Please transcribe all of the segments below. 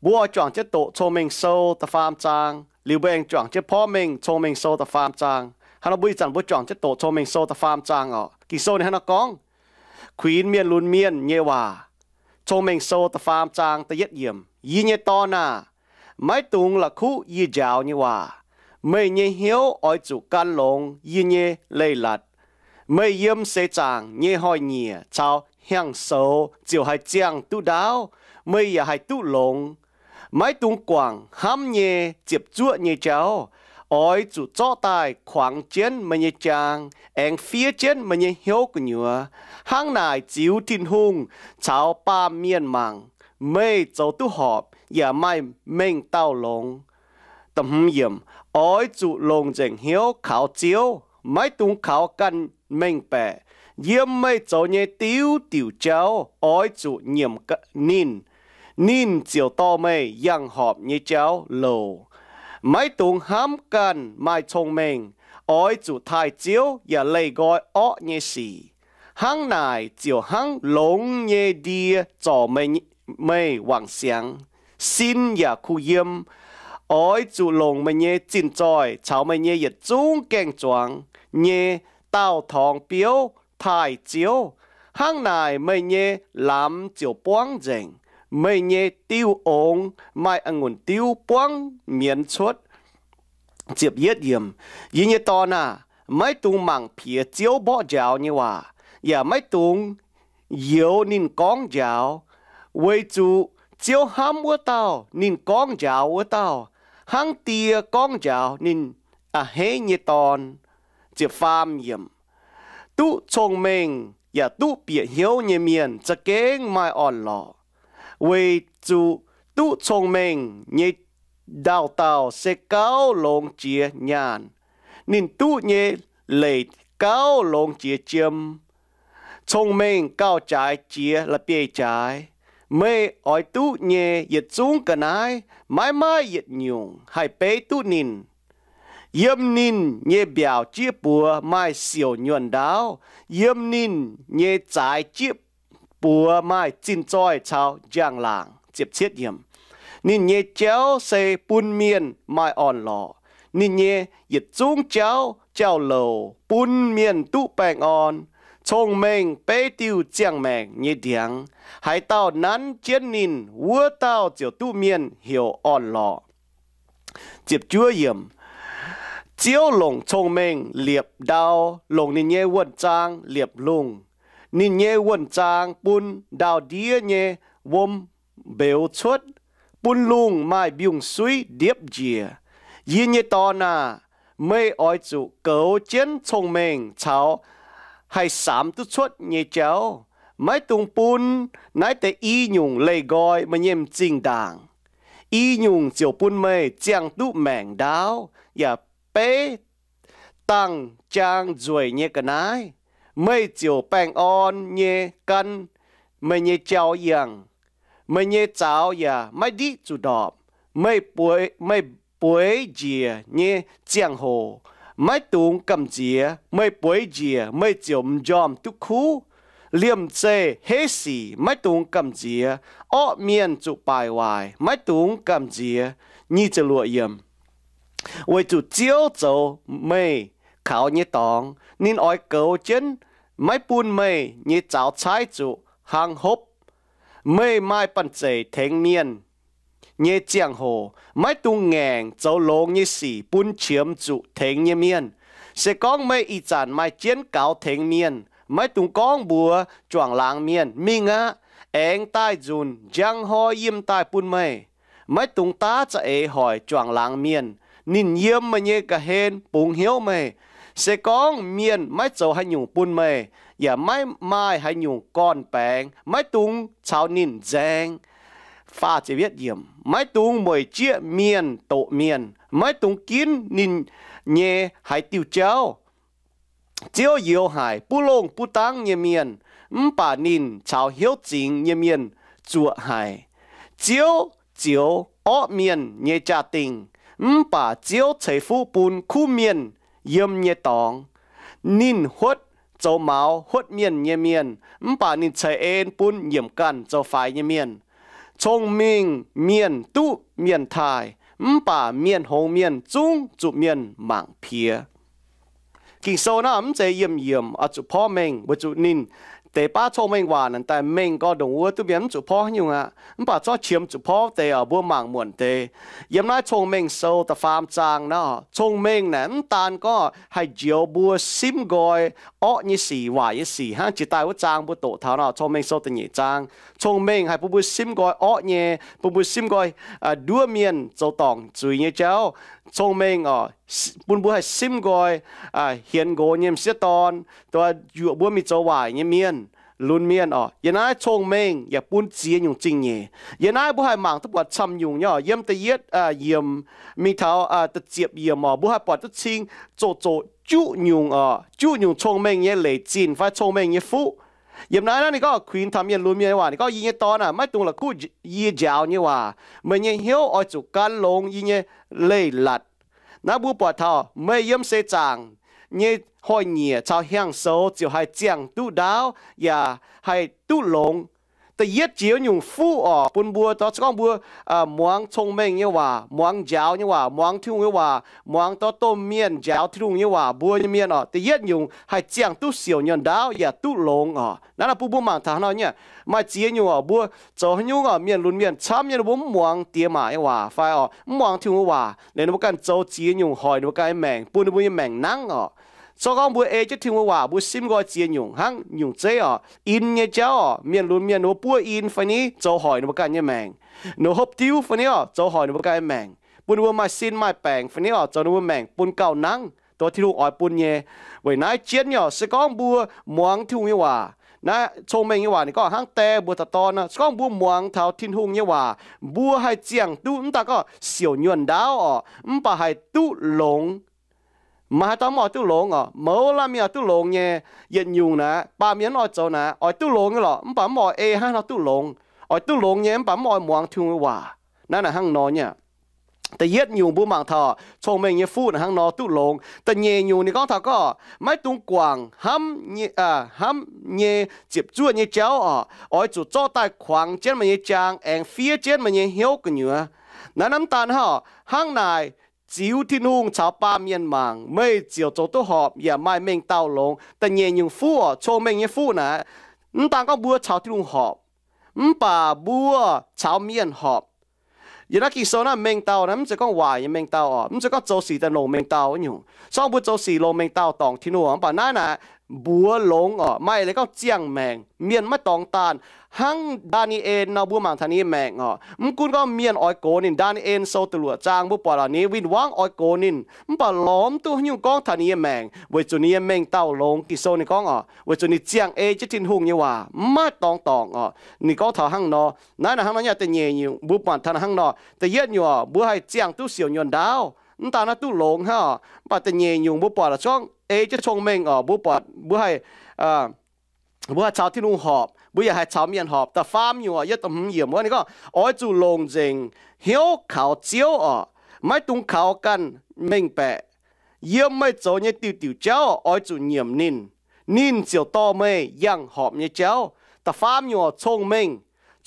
Mbuo oix juangc jienv doqc Cong-Mengh Sou da'faam zaang, liuz mbuo aengx juangc jienv Porv Mengh Cong-Mengh Sou da'faam zaang. Hnangv nor mbuo ih zanc mbuo juangc jienv doqc Cong-Mengh Sou da'faam zaang oc. Ging-Sou ninh hnangv nor gorngv, Kuinx mienh lunx mienh nyei waac. Cong-Mengh Sou da'faam zaang da'yietv yiemc. Yie nyei dorn aah! Maiv dungx la'kuqv yie njaaux nyei waac. Meih nyei hnyouv oix zuqc gan longx yie nyei leiz-latc. Meih yiem seix zaangc nyei hnoi-nyieqc caux hnyangx-soux ziouc haih ziangh duqv ndaauv. Meih yaac haih duqv longx. Maiv dungx guangc hnamv nyei ziepc zuoqv nyei jauv. Oix zuqc zorqv daaih kuangx jienv meih nyei jaang, aengx fiev jienv meih nyei hnyouv gu'nyuoz. Hnangv naaic ziux Tin-Hungh caux baamh mienh mangc, meih zoux duqv horpc yaac maaih mengh dauh longx. Oix zuqc longc nzengc hnyouv kaux Ziouv. Maiv dungx kaux ganh mengh baeqc. Yiem meih zoux nyei diuv diuc jauv oix zuqc nyiemc ninh. Ninh ziouc dorh meih yangh horpc nyei jauv louc. Maiv dungx hnamv ganh maaih cong-mengh. Oix zuqc taaih Ziouv yaac leih nqoi orqv nyei sic. Hnangv naaic ziouc hnangv longx nyei ndie zorc meih wangc siangx, sin yaac kuh yiem. Oix zuqc longc meih nyei zinh zoih caux meih nyei yietc zungv gaeng-zuangx nyei daauh torngx biouv taaih Ziouv. Hnangv naaic meih nyei lamz ziouc buangv nzengc, meih nyei diuh ongx maaih a'ngunc diuv buangv mienz cuotv. Yie nyei dorn aah! Maiv dungx mangc piex Ziouv mborqv njaaux nyei waac, yaac maiv dungx youx ninh gorngv njaaux. Weic zuqc Ziouv hnamv wuov dauh ninh gorngv njaaux wuov dauh, hnangv die gorngv njaaux ninh a'hneiv nyei dorn. Duqv cong-mengh yaac duqv bieqc hnyouv nyei mienh za'gengh maaih orn-lorqc, weic zuqc duqv cong-mengh nyei dauh dauh se gauh longx jiex nyaanh. Ninh duqv nyei leic gauh longx jiex jiem. Cong-mengh gauh jaaix jiex la'bieiv-jaaix. Meih oix duqv nyei yietc zungv ga'naaiv, maiv maaih yietc nyungc haih beiv duqv ninh. Yiem ninh nyei mbiaauc jieqv buoz maaih siouc nyuonh ndaauv. Yiem ninh nyei zaaix jieqv buoz maaih zinh zoih caux njang-laangc. Ninh nyei jauv se bun mienh maaih orn-lorqc. Ninh nyei yietc zungv jauv jauv-louc bun mienh duqv baengh orn. Cong-mengh beiv diuh ziangh maengc nyei ndiangx. Haaix dauh nanv jienv ninh, wuov dauh ziouc duqv mienh heuc orn-lorqc. Ziouv longc cong-mengh liepc ndau, longc ninh nyei wuonh zaang liepc lungh. Ninh nyei wuonh zaang bun ndau-ndiev nyei wuom mbeux cuotv, bun lungh maaih mbiungc-suiv ndiepv njiec. Yie nyei dorn aah! Meih oix zuqc goux jienv cong-mengh caux haih samx duqv cuotv nyei jauv. Maiv dungx bun naaiv deix i nyungc leih nqoi meih nyei m'zing ndaangc. I nyungc ziouc bun meih ziangh duqv maengc ndaauv yaac beiv dangh jaang nzueic nyei ga'naaiv. Meih ziouc baengh orn nyei gan meih nyei jauv-yangh. Meih nyei zaux yaac maiv ndiqv zuqc ndorpc. Meih bueix njiec nyei ziangh hoc maiv dungx gamh nziex. Meih bueix njiec, meih ziouc m'njormh duqv kuv. Liemh zeih heiv sic maiv dungx gamh nziex. Orqv mienh zuqc baaic waaic maiv dungx gamh nziex. Weic zuqc Ziouv zoux meih kaux nyei dorngx. Ninh oix goux jienv, maiv bun meih nyei zaux caaiv zuqc hlang hopv. Meih maaih banh zeic tengx mienh nyei ziangh hoc, maiv dungx ngaengc zoux longx nyei sic bun qiemx zuqc tengx nyei mienh. Se gorngv meih ih zanc maaih jienv gaux tengx mienh, maiv dungx gorngv mbuox juangc laangz mienh, Mingh aqv. Aengx daaih nzunc njang hnoi yiem daaih bun meih. Maiv dungx daav za'eix hoic juangc laangz mienh. Ninh yiem meih nyei ga'hlen bungx hnyouv meih. Se gorngv mienh maiv zoux haaix nyungc bun meih, yaac maiv maaih haaix nyungc gorn-baengx, maiv dungx caux ninh nzaeng. Maiv dungx mueic jieqv mienh doqc mienh. Maiv dungx ginv ninh nyei haaix diuh jauv. Ziouv youx haic buv longh buv dangv nyei mienh, mv baac ninh caux hnyouv zingx nyei mienh zuoqc haic. Ziouv zioux orqv mienh nyei jaa-dingh, mv baac Ziouv ceix fuqv bun kuv mienh yiem nyei dorngx. Ninh huotv zoux maux huotv mienh nyei mienh, mv baac ninh ceix en bun nyiemc ganh zoux faix nyei mienh. Cong-mengh mienh duqv mienh taaih, mv baac mienh hngongx mienh zungv zuqc mienh mangc piex. Ging-Sou naaiv mv zeiz yiemh yiemc oix zuqc porv mengh, weic zuqc ninh deix baav cong-mengh waac naaic daaih mengh gau ndongc wuov duqv mienh mv zuqc porv nyungc aqv. Mv baac zorqv qiemx zuqc porv deix oc, mbuo mangc muonc deix. Yiem naaiv Cong-Mengh Sou da'faam zaang naaiv, cong-mengh naaic mv daan gorngv haih njoux mbuo simv nqoi orqv nyei sic, waaic nyei sic, hnangv jiex daaih wuov zaang mbuo doqc taux nor, Cong-Mengh Sou da'nyeic zaang. Cong-mengh haih bun mbuo simv nqoi orqv nyei, bun mbuo simv nqoi nduov mienh zoux dorngc zuiz nyei jauv. Cong-mengh oc, bun mbuo haih simv nqoi hienx nqox nyei m'sieqv dorn, yuoqc mbuo mingh zoux waaic nyei mienh, lunx mienh oc. Yiem naaiv cong-mengh yaac bun ziex nyungc zingh nyeic. Yiem naaiv mbuo haih mangc duqv buatc camv nyungc nyei oc. Yiem da'yietv yiemc mingh taux da'ziepc yiemc oc, mbuo haih buatc duqv cing zoqc zoqc juqv nyungc oc, juqv nyungc cong-mengh nyei leic zinh fai cong-mengh nyei fuqv. Yiem naaiv naaiv ninh gorngv kuinx taux mienh lunx mienh nyei waac, ninh gorngv, Yie nyei dorn aah, maiv dungx la'kuqv yie njaaux nyei waac. Meih nyei hnyouv oix zuqc gan longx yie nyei leiz-latc. Naaiv mbuo buatc taux meih yiem seix zaangc nyei hnoi-nyieqc caux hiaang-soux ziouc haih ziangh duqv ndaauv yaac haih duqv longx. Da'yietv jiex nyungc fuqv oc, bun mbuo dor se gorngv mbuo muangx cong-mengh nyei waac, muangx njaaux nyei waac, muangx Tin-Hungh nyei waac, muangx dor domh mienh njaaux Tin-Hungh nyei waac mbuo nyei mienh oc, da'yietv nyungc haih ziangh duqv siouc nyuonh ndaauv yaac duqv longx oc. Naaiv naaic bun mbuo mangc taux haaix nor nyei, maaih ziex nyungc oc, mbuo zoux haaix nyungc oc, mienh lunx mienh camv nyei ninh mbuo mv muangx diex maac nyei waac fai oc mv muangx Tin-Hungh nyei waac, liuz ninh mbuo ganh zoux ziex nyungc hoic ninh mbuo ganh nyei maengc, bun ninh mbuo nyei maengc nangv oc. Se gorngv mbuo ei jienv Tin-Hungh nyei waac, mbuo simv nqoi ziex nyungc hnangv nyungc zeiv oc, in nyei jauv oc, mienh lunx mienh ninh mbuo buov in fai ni zoux hoic ninh mbuo ganh nyei maengc, ninh mbuo hopv diuv fai ni oc zoux hoic ninh mbuo ganh nyei maengc, bun ninh mbuo maaih sin maaih baengc fai ni oc zoux ninh mbuo maengc bun gauh nangv dongh Tin-Hungh oix bun nyei. Weic naaiv jienv nyei oc, se gorngv mbuo muangx Tin-Hungh nyei waac, naaiv cong-mengh nyei waac ninh gorngv hnangv die mbuox taux dorn nor, se gorngv mbuo muangx taux Tin-Hungh nyei waac, mbuo haih ziangh duqv mv daan gorngv siouc nyuonh ndaauv oc, mv baac haih duqv longx. Maaih haaix dauh mv oix duqv longx oc? Mouz laanh mienh oix duqv longx nyei. Yietc nyungc naaiv baamh mienh mv oix zoux naaiv, oix duqv longx nyei lorqc, mv baac mv oix ei hnangv haaix nor duqv longx. Oix duqv longx nyei mv baac mv oix muangx Tin-Hungh nyei waac. Naaiv naaic hnangv nor nyei. Da'yietv nyungc mbuo mangc taux cong-mengh nyei fuqv naaic hnangv nor duqv longx. Da'nyeic nyungc ninh gorngv taux gorngv maiv dungx guangc hnamv nyei, hnamv nyei ziepc zuoqv nyei jauv oc. Oix zuqc zorqv daaih kuangx jienv meih nyei jaang aengx fiev jienv meih nyei hnyouv gu'nyuoz. Naaiv mv daan hnangv, hnangv naaic ziux Tin-Hungh caux baamh mienh mangc, meih ziouc zoux duqv horpc yaac maaih mengh dauh longx. Da'nyeic nyungc fuqv oc, cong-mengh nyei fuqv naaic, mv daan gorngv mbuo caux Tin-Hungh horpc, mv baac mbuo caux mienh horpc. Yiem naaiv Ging-Sou naaiv mengh dauh naaiv mv zeiz gorngv waaic nyei mengh dauh oc, mv zeiz gorngv zoux sic daaih longc mengh dauh wuov nyungc. Se gorngv mbuo zoux sic longc mengh dauh dorngc Tin-Hungh, mv baac naaiv naaic mbuox longx oc, maaih leiz gorngv ziangh maengc, mienh maiv dorngx daanh. Hnangv Ndaa^ni^en nor, mbuo mangc taux ninh nyei maengc oc, mv gunv gorngv mienh oix gox ninh, Ndaa^ni^en Sou da'luoqc zaang mbuo buatc oc, ninh win-wangv oix gox ninh, mv baac lorz mv duqv haaix nyungc gorngv taux ninh nyei maengc, weic zuqc ninh nyei mengh dauh longx. Ging-Sou ninh gorngv oc, weic zuqc ninh ziangh ei jienv Tin-Hungh nyei waac, mv maaih dorngx dorngc oc. Ninh gorngv taux hnangv nor. Naaiv naaic hnangv nor nyei, da'nyeic nyungc mbuo buatc taux hnangv nor. Da'yietv nyungc oc, mbuo haih ziangh duqv siouc nyuonh ndaauv, mv daan naaiv duqv longx hnangv oc, mv baac da'nyeic nyungc mbuo buatc la'zorngv ei jienv cong-mengh oc, mbuo buatc mbuo haih mbuo haih caux Tin-Hungh horpc, mbuo yaac haih caux mienh horpc. Da'faam nyungc oc, yiem da'hmz yiemc wuov ninh gorngv, oix zuqc longc nzengc hnyouv kaux Ziouv oc, maiv dungx kaux ganh mengh baeqc. Yiem meih zoux nyei diuh diuh jauv oix zuqc nyiemc ninh, ninh ziouc dorh meih yangh horpc nyei jauv. Da'faam nyungc oc, cong-mengh.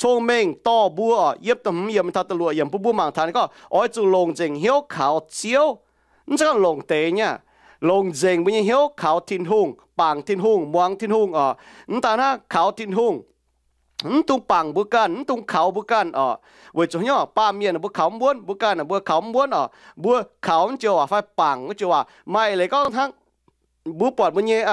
Cong-mengh dorh mbuo oc, yiem da'hmz yiemc taux da'luoqc yiemc bun mbuo mangc taux ninh gorngv oix zuqc longc nzengc hnyouv kaux Ziouv. Mv zeiz gorngv longc deix nyei, longc nzengc mbuo nyei hnyouv kaux Tin-Hungh, bangc Tin-Hungh, muangx Tin-Hungh oc. Mv daan hnangv, kaux Tin-Hungh, mv dungx bangc mbuo ganh, mv dungx kaux mbuo ganh oc. Weic zuqc hnyouv baamh mienh mbuo kaux mv wuonv, mbuo ganh mbuo kaux mv wuonv oc. Mbuo kaux wuov joux waac fai bangc wuov joux waac, maaih leiz gorngv hnangv mbuo buatc mbuo nyei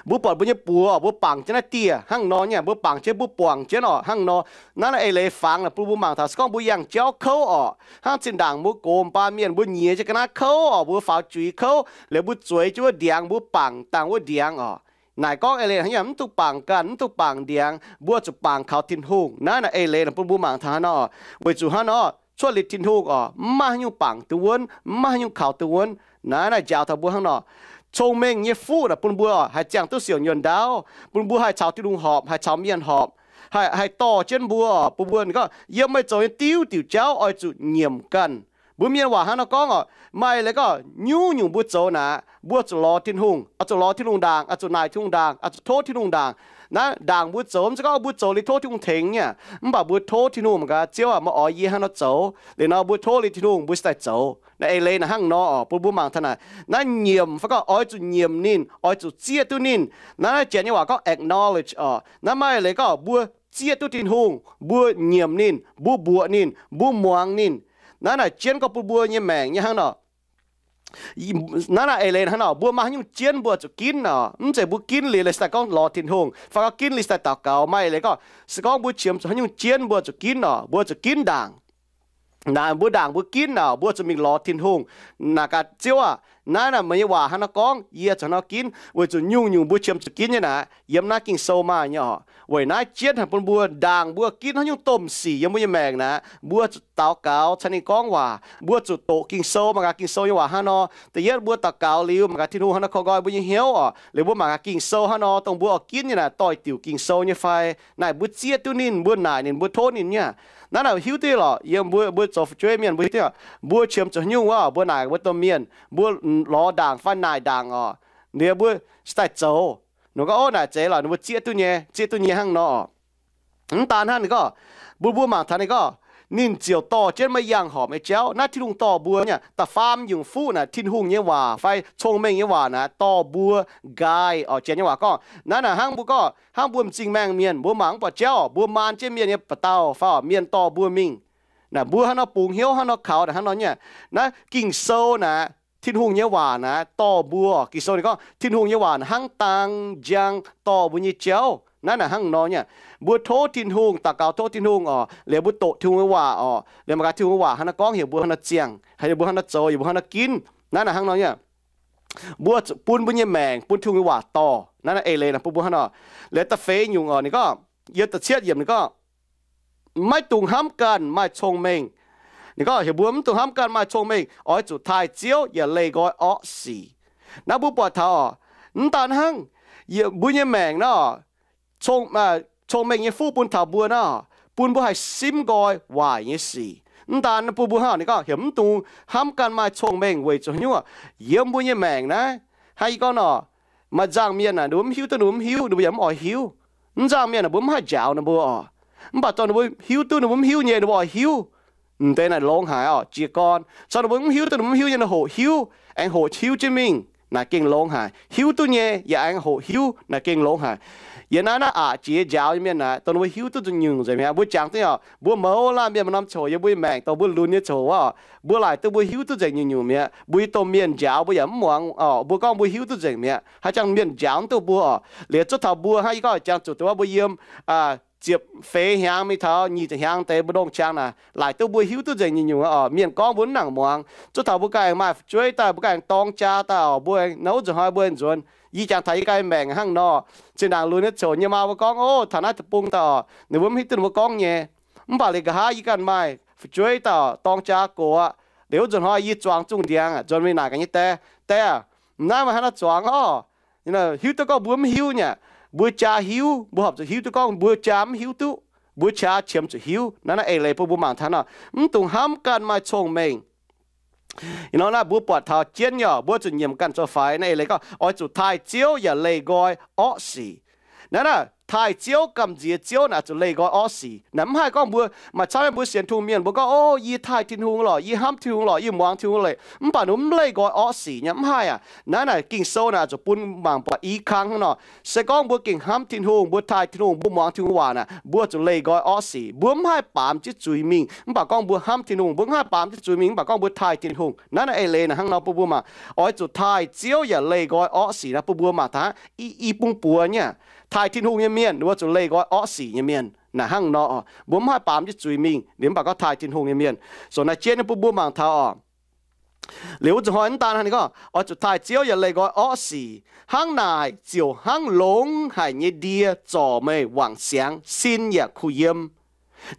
mbuo buatc mbuo nyei buoz, mbuo bangc jienv naaiv dieh hnangv nor nyei, mbuo bangc jienv, mbuo buangc jienv oc, hnangv nor. Naaiv naaiv eix leiz fangx naaic bun mbuo mangc taux, se gorngv mbuo yangh jauv kouv oc, hnangv zinh ndaangc mbuo gox baamh mienh, mbuo nyiex jienv ga'naaiv kouv oc, mbuo faaux juiz kouv, liuz mbuo zueiz jienv wuov ndiangx, mbuo bangc dangh wuov ndiangx oc. Naaic gorngv eix leiz hnangv, mv dungx bangc ganh, mv dungx bangc ndiangx, mbuo zuqc bangc kaux Tin-Hungh. Naaiv naaic eix leiz naaic bun mbuo mangc taux hnangv nor, weic zuqc hnangv nor, cuotv liuz Tin-Hungh oc, mv maaih haaix nyungc bangc duqv wuonv, mv maaih haaix nyungc kaux duqv wuonv. Naaiv naaic njaaux taux mbuo hnangv nor, cong-mengh nyei fuqv naaic bun mbuo haih ziangh duqv siouc nyuonh ndaauv, bun mbuo haih caux Tin-Hungh horpc, haih caux mienh horpc, haih, haih dorh jienv mbuo, bun mbuo, ninh gorngv, yiem meih zoux nyei diuh diuh jauv oix zuqc nyiemc ganh. Mbuo mienh waac hnangv nor gorngv oc, maaih leiz gorngv nyungc-nyungc mbuo zoux naaic, mbuo zuqc lorz Tin-Hungh, oix zuqc lorz Tin-Hungh ndaangc, oix zuqc naaic Tin-Hungh ndaangc, oix zuqc tov Tin-Hungh ndaangc. Naaiv ndaangc mbuo zoux, mv zeiz gorngv mbuo zoux liuz tov Tin-Hungh tengx nyei aqv. Mv baac mbuo tov Tin-Hungh mangc gaax, Ziouv aah, meih oix yie hnangv nor zoux. Liuz nor mbuo tov liuz Tin-Hungh mbuo cingx daaih zoux. Naaiv eix leiz naaic hnangv nor oc, bun mbuo mangc taux naaic. Naaiv nyiemc fai gorngv oix zuqc nyiemc ninh, oix zuqc zieqv duqv ninh. Naaiv, naaiv Janx nyei waac gorngv acknowledge oc. Naaiv maaih eix leiz gorngv mbuo zieqv duqv Tin-Hungh, mbuo nyiemc ninh, mbuo mbuoqc ninh, mbuo muangx ninh. Naaiv naaic jienv gorngv bun mbuo nyei maengc nyei hnangv nor. Naaiv naaic eix leiz hnangv nor, mbuo maaih haaix nyungc jienv mbuo zuqc ginv oc. Mv zeiz mbuo ginv liuz, liuz cingx daaih gorngv lorz Tin-Hungh, fai gorngv ginv liuz cingx daaih daux gaux. Maaih eix leiz gorngv, se gorngv mbuo qiemx zuqc haaix nyungc jienv mbuo zuqc ginv oc, mbuo zuqc ginv ndaangc. Naaic mbuo ndaangc mbuo ginv oc, mbuo zuqc mingh lorz Tin-Hungh. Naaic gaax, Ziouv aah, naaiv naaic meih nyei waac hnangv nor gorngv, yie zuqc hnangv nor ginv, weic zuqc nyungc-nyungc mbuo qiemx zuqc ginv nyei naaic, yiem naaiv Ging-Sou maaih nyei oc. Weic naaiv jienv haic bun mbuo ndaangc mbuo ginv haaix nyungc domh sic yiem mbuo nyei maengc naaic, mbuo zuqc daux gaux caux ninh gorngv waac. Mbuo zuqc doqc Ging-Sou, mangc gaax Ging-Sou nyei waac hnangv nor. Da'yietv mbuo daux gaux liuz, mangc gaax Tin-Hungh hnangv nor korv nqoi mbuo nyei hnyouv oc. Liuz mbuo mangc gaax Ging-Sou hnangv nor, dongh mbuo oix ginv nyei naaic doix-diuc Ging-Sou nyei fai? Naaic mbuo zieqv duqv ninh, mbuo naaic ninh, mbuo tov ninh nyei. Naaiv naaic hiuv duqv lorqc, yiem mbuo, mbuo zoux fu'jueiv mienh mbuo hiuv duqv, mbuo qiemx zuqc haaix nyungc wuov, mbuo naaic mbuo domh mienh, mbuo lorz ndaangc fai naaic ndaangc oc. Liuz mbuo cingx daaih zoux. Ninh gorngv, ov, naaic zeiz lorqc, ninh mbuo zieqv duqv nyei, zieqv duqv nyei hnangv nor oc. Mv daan hnangv, ninh gorngv, bun mbuo mangc taux ninh gorngv, ninh ziouc dorh jienv maaih yangh horpc nyei jauv. Naaiv Tin-Hungh dorh mbuo nyei. Da'faam nyungc fuqv naaic Tin-Hungh nyei waac fai cong-mengh nyei waac naaic dorh mbuo guide oc. Janx nyei waac gorngv, naaiv naaic hnangv mbuo gorngv, hnangv mbuo m'zing maengh mienh, mbuo mangc mv buatc jauv, mbuo maan jienv mienh nyei ba'dauh fai oc, mienh dorh mbuo mingh. Naaic mbuo hnangv nor bungx hnyouv, hnangv nor kaux naaic, hnangv nor nyei. Naaiv Ging-Sou naaic, Tin-Hungh nyei waac naaic dorh mbuo. Ging-Sou ninh gorngv Tin-Hungh nyei waac naaic hnangv dang njang dorh mbuo nyei jauv. Naaiv naaic hnangv nor nyei. Mbuo tov Tin-Hungh, daux gaux tov Tin-Hungh oc, liuz mbuo doqc Tin-Hungh nyei waac oc, liuz mangc gaax Tin-Hungh nyei waac hnangv nor gorngv heuc mbuo hnangv nor ziangh, heuc mbuo hnangv nor zoux, heuc mbuo hnangv nor ginv. Naaiv naaic hnangv nor nyei. Mbuo zuqc bun mbuo nyei maengc bun Tin-Hungh nyei waac dorh. Naaiv naaic eix leiz naaic bun mbuo hnangv nor. Liuz da'feix nyungc oc, ninh gorngv, yiem da'cietv yiemc ninh gorngv, maiv dungx hnamv ganh maaih cong-mengh. Ninh gorngv heuc mbuo mv dungx hnamv ganh maaih cong-mengh, oix zuqc taaih Ziouv yaac leih nqoi orqv sic. Naaiv mbuo buatc taux oc, mv daan hnangv, mbuo nyei maengc naaiv oc, cong-mengh nyei fuqv bun taux mbuo naaiv oc, bun mbuo haih simv nqoi waaic nyei sic. Mv daan bun mbuo hnangv oc, ninh gorngv heuc mv dungx hnamv ganh maaih cong-mengh weic zuqc haaix nyungc, yiem mbuo nyei maengc naaiv, hnangv yie gorngv nor, maaih nzangc mienh naaic, ninh mbuo mv hiuv duqv ninh mbuo mv hiuv, ninh mbuo yaac mv oix hiuv. Mv nzangc mienh naaic mbuo mv haih njaaux ninh mbuo oc. Mv baac dongh ninh mbuo hiuv duqv ninh mbuo mv hiuv nyei, ninh mbuo oix hiuv. M'deix naaic longx haic oc, jiez gorn. Caux ninh mbuo mv hiuv duqv ninh mbuo mv hiuv nyei, ninh hoqc hiuv, aengx hoqc hiuv jienv mingh, naaic gengh longx haic. Hiuv duqv nyei yaac aengx hoqc hiuv, naaic gengh longx haic. Yiem naaiv naaiv aqc jiex njaaux nyei mienh naaic, dongh ninh mbuo hiuv duqv nzengc nyungc nzengc mi'aqv. Mbuo jangx duqv oc, mbuo mouz laanh mienh maaih norm coc yiem mbuo nyei maengc, dongh mbuo lunx nyei coc wuov oc, mbuo laaic duqv mbuo hiuv duqv nzengc nyungc-nyungc mi'aqv. Mbuo nyei domh mienh njaaux mbuo yaac mv muangx oc, mbuo gorngv mbuo hiuv duqv nzengc mi'aqv. Haaix jangx mienh njaaux mv duqv mbuo oc. Liuz zuov taux mbuo hnangv yie gorngv jangx zuqc dongh wuov mbuo yiem ziepc feix hnyangx mingh taux nyic ziepc hnyangx deix mbu'ndongx qangx naaic, laaic duqv mbuo hiuv duqv nzengc nyungc-nyungc oc, mienh gorngv mbuo mv nangc muangx. Zuov taux mbuo ganh aengx maaih fu'jueiv daaih, mbuo ganh aengx dorng jaa daaih oc, mbuo aengx nor wuov nzunc hnoi mbuo aengx nzuonx. Yie jangx taux yie ganh maengc hnangv nor, zinh ndaangc lunx nyei coc nyei maa mbuo gorngv, ov, taux naaiv deic-bung daaih oc, ninh mbuo mv hiuv duqv ninh mbuo gorngv nyei. Mv baac liuz nqa'haav yie ganh maaih fu'jueiv daaih oc, dorng jaa gox aqv. Liuz wuov nzunc hnoi yie zuangx zungh ndiangx nzuonx mingh naaic gaax nyei, Die, Die aah, naaiv meih hnangv naaiv zuangx oc. Hiuv duqv gorngv mbuo mv hiuv nyei aqv. Mbuo jaa hiuv, mbuo horpc zuqc hiuv duqv gorngv mbuo jaa mv hiuv duqv. Mbuo qaa qiemx zuqc hiuv. Naaiv naaiv eix leiz bun mbuo mangc taux nor, mv dungx hnamv ganh maaih cong-mengh. Ih nor naaiv mbuo buatc taux jienv nyei oc, mbuo zuqc nyiemc ganh zoux faix. Naaiv eix leiz gorngv oix zuqc taaih Ziouv yaac leih nqoi orqv sic. Naaiv naaiv taaih Ziouv, gamh nziex Ziouv naaic zuqc leih nqoi orqv sic. Naaiv mv haih gorngv mbuo, maaih camv mbuo sienx Tin-Hungh mienh mbuo gorngv, ov, yie taaih Tin-Hungh lorqc, yie hnamv Tin-Hungh lorqc, yie muangx Tin-Hungh lorqc, mv baac ninh mv leih nqoi orqv sic nyei, mv haih aqv. Naaiv naaic Ging-Sou naaic zuqc bun mangc buatc i kang hnangv nor. Se gorngv mbuo gengh hnamv Tin-Hungh, mbuo taaih Tin-Hungh, mbuo muangx Tin-Hungh waac naaic, mbuo zuqc leih nqoi orqv sic. Mbuo mv haih baamz jienv zuiz mingh mv baac gorngv mbuo hnamv Tin-Hungh, mbuo mv haih baamz jienv zuiz mingh mv baac gorngv mbuo taaih Tin-Hungh. Naaiv naaiv eix leiz naaic hnangv nor bun mbuo mangc, oix zuqc taaih Ziouv yaac leih nqoi orqv sic. Naaiv bun mbuo mangc taux i, i bung buoz nyei aqv. Taaih Tin-Hungh nyei mienh ninh mbuo zuqc leih nqoi orqv sic nyei mienh naaic hnangv nor. Mbuo mv haih baamz jienv zuiz mingh liuz mv baac gorngv taaih Tin-Hungh nyei mienh. So naaiv jienv naaiv bun mbuo mangc taux oc. Liuz wuov nzunc hnoi mv daan hnangv, ninh gorngv oix zuqc taaih Ziouv yaac leih nqoi orqv sic. Hnangv naaic ziouc hnangv longx haic nyei ndie zorc meih wangc siangx, sin yaac kuh yiem.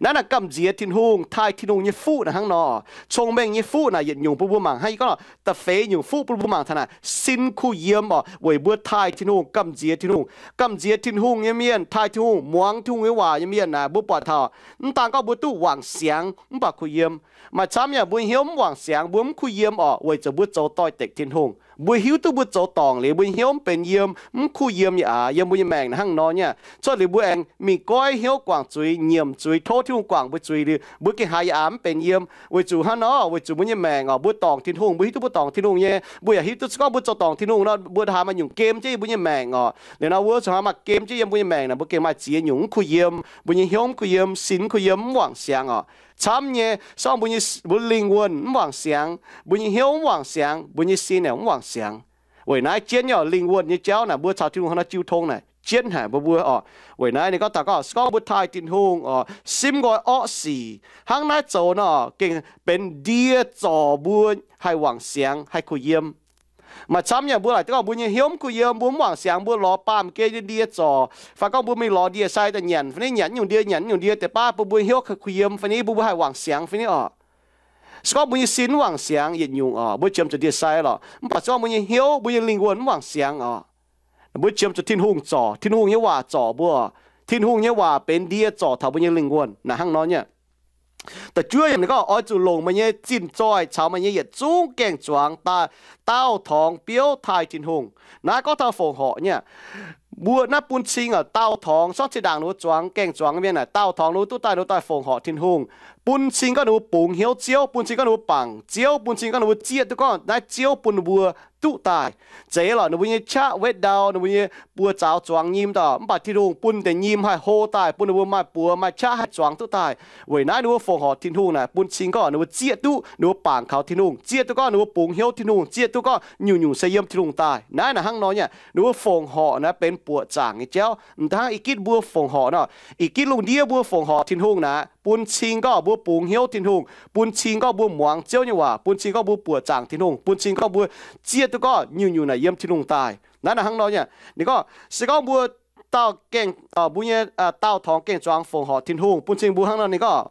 Naaiv naaic gamh nziex Tin-Hungh, taaih Tin-Hungh nyei fuqv naaic hnangv nor. Cong-mengh nyei fuqv naaic yietc nyungc bun mbuo mangc hnangv, yie gorngv da'feix nyungc fuqv bun mbuo mangc taux naaic sin kuh yiem oc, weic mbuo taaih Tin-Hungh, gamh nziex Tin-Hungh. Gamh nziex Tin-Hungh nyei mienh, taaih Tin-Hungh, muangx Tin-Hungh nyei waac nyei mienh naaic, mbuo buatc taux mv daan gorngv mbuo duqv wangc siangx mv baac kuh yiem. Maaih camv yaac mbuo hnyouv mv wangc siangx, mbuo mv kuh yiem oc, weic zuqc mbuo zoux doix-dekc Tin-Hungh. Mbuo hiuv duqv mbuo zoux dorngc liuz, mbuo nyei hnyouv mv benx yiem, mv kuh yiem yaac aax yiem mbuo nyei maengc naaic hnangv nor nyei. Cuotv liuz mbuo aengx mingh goiv hnyouv guangc zuiz, nyiemc zuiz, tov Tin-Hungh guangc mbuo zuiz liuz, mbuo gengh haiz yaac aax mv benx yiem. Weic zuqc hnangv nor, weic zuqc mbuo nyei maengc oc, mbuo dorngc Tin-Hungh, mbuo hiuv duqv mbuo dorngc Tin-Hungh nyei, mbuo yaac hiuv duqv se gorngv mbuo zoux dorngc Tin-Hungh nor, mbuo haiz maaih nyungc gem jienv yiem mbuo nyei maengc oc. Liuz nor wuov zuqc haiz maaih gem jienv yiem mbuo nyei maengc naaic, mbuo gengh maaih ziex nyungc mv kuh yiem, mbuo nyei hnyouv mv kuh yiem, sin mv kuh yiem, mv wangc siangx oc. Camv nyei, se gorngv mbuo nyei, mbuo lingh wuonh mv wangc siangx, mbuo nyei hnyouv mv wangc siangx, mbuo nyei sin yaac mv wangc siangx. Weic naaiv jienv nyei oc, lingh wuonh nyei jauv naaic mbuo caux Tin-Hungh hnangv nor jiu tong naaic jienv haic mbuo mbuo oc. Weic naaiv ninh gorngv taux gorngv se gorngv mbuo taaih Tin-Hungh oc, simv nqoi orqv sic, hnangv naaiv zoux nor gengh benx ndie zorc mbuo haih wangc siangx, haih kuh yiem. Maaih camv nyei mbuo laaic gorngv mbuo nyei hnyouv mv kuh yiem, mbuo mv wangc siangx, mbuo lorz baamh gen nyei ndie zorc, fai gorngv mbuo mingh lorz ndie-sai daaih nyanc fai ni, nyanc nyungc ndie, nyanc nyungc ndie deix baav bun mbuo hnyouv kuh yiem fai ni, bun mbuo haih wangc siangx fai ni oc. Se gorngv mbuo nyei sin mv wangc siangx yietc nyungc oc, mbuo qiemx zuqc ndie-sai lorqc. Mv baac se gorngv mbuo nyei hnyouv, mbuo nyei lingh wuonh mv wangc siangx oc, mbuo qiemx zuqc Tin-Hungh zorc, Tin-Hungh nyei waac zorc mbuo oc. Tin-Hungh nyei waac benx ndie zorc taux mbuo nyei lingh wuonh naaic hnangv nor nyei. Da'juov yiemc ninh gorngv, oix zuqc longc meih nyei zinh zoih caux meih nyei yietc zungv gaeng-zuangx daaih daauh torngx biouv taaih Tin-Hungh. Naaiv gorngv taux fongc horc nyei. Mbuo naaiv bun cing oc, daauh torngx, sorng zinh ndaangc ninh mbuo zuangx gaeng-zuangx mienh naaic, daauh torngx ninh mbuo duqv daaih ninh mbuo daaih fongc horc Tin-Hungh. Bun cing gorngv ninh mbuo bungx hnyouv Ziouv, bun cing gorngv ninh mbuo bangc Ziouv, bun cing gorngv ninh mbuo zieqv duqv gorngv naaiv Ziouv bun ninh mbuo duqv daaih. Zeiz lorqc, ninh mbuo nyei qaqv wetv ndau, ninh mbuo nyei buoz-zaux zuangx nyim daaih, mv baac Tin-Hungh bun deix nyim haih hlo daaih, bun ninh mbuo maaih buoz maaih qaqv haih zuangx duqv daaih. Weic naaiv ninh mbuo fongc horc Tin-Hungh naaic bun cing gorngv ninh mbuo zieqv duqv ninh mbuo bangc kaux Tin-Hungh, zieqv duqv gorngv ninh mbuo bungx hnyouv Tin-Hungh, zieqv duqv gorngv nyungc-nyungc se yiem Tin-Hungh daaih. Naaiv naaic hnangv nor nyei, ninh mbuo fongc horc naaiv benx buoqc zaangc nyei jauv. M'daaih hnangv ih gitv mbuo fongc horc nor, ih gitv lungh ndiev mbuo fongc horc Tin-Hungh naaic, bun cing gorngv mbuo bungx hnyouv Tin-Hungh, bun cing gorngv mbuo muangx Ziouv nyei waac, bun cing gorngv mbuo buoqc zaangc Tin-Hungh, bun cing gorngv mbuo zieqv duqv gorngv nyungc-nyungc naaic yiem Tin-Hungh daaih. Naaiv naaic hnangv nor nyei. Ninh gorngv se gorngv mbuo daauh gaeng, mbuo nyei daauh torngx gaeng-zuangx fongc horc Tin-Hungh, bun cing mbuo hnangv nor ninh gorngv,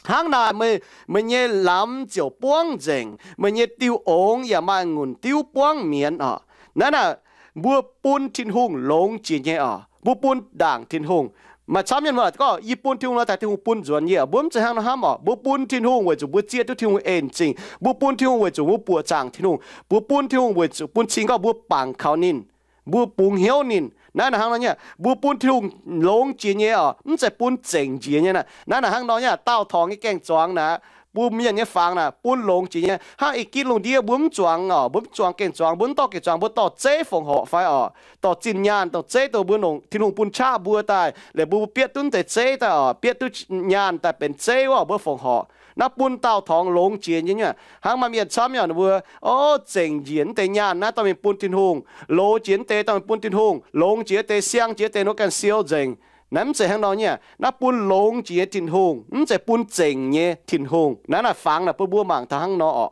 hnangv naaic meih, meih nyei lamz ziouc buangv nzengc, meih nyei diuh ongx yaac maaih ngunc diuv buangv mienz oc. Naaiv naaic mbuo bun Tin-Hungh longx jiex nyei oc, mbuo bun ndaangc Tin-Hungh. Maaih camv mienh mbuo gorngv, yie bun Tin-Hungh nor, daaih Tin-Hungh bun nzuonx yie. Mbuo mv zeiz hnangv nor hnamv oc. Mbuo bun Tin-Hungh weic zuqc mbuo zieqv duqv Tin-Hungh en zingh. Mbuo bun Tin-Hungh weic zuqc mbuo buoqc zaangc Tin-Hungh. Mbuo bun Tin-Hungh weic zuqc bun cing gorngv mbuo bangc kaux ninh, mbuo bungx hnyouv ninh. Naaiv naaic hnangv nor nyei, mbuo bun Tin-Hungh longx jiex nyei oc, mv zeiz bun zengc jiex nyei. Naaiv naaic hnangv nor nyei, daauh torngx nyei gaeng-zuangx naaic, bun mienh nyei fangx naaic bun longx jiex nyei. Hnangv ih gitv lungh ndiev mbuo mv zuangx oc, mbuo mv zuangx gaeng-zuangx, mbuo mv dorh gaeng-zuangx, mbuo dorh zeiv fongc horc fai oc, dorh zinh nyaanh, dorh zeiv dongh mbuo longc Tin-Hungh bun qaqv mbuo daaih, liuz mbuo bietv duqv deix zeiv daaih oc, bietv duqv nyaanh daaih benx zeiv wuov, mbuo fongc horc. Naaiv bun daauh torngx longx jiex nyei. Hnangv maaih mienh camv nyei, ninh mbuo, o, zengc njiec deix nyaanh naaiv dorh mingh bun Tin-Hungh, loz jiex deix dorh mingh bun Tin-Hungh, longx jiex deix, siang jiex deix, ninh mbuo ganh siou nzengc. Naaiv mv zeiz hnangv nor nyei. Naaiv bun longx jiex nyei Tin-Hungh, mv zeiz bun zengc nyei Tin-Hungh. Naaiv naaic fangx naaic bun mbuo mangc taux hnangv nor oc.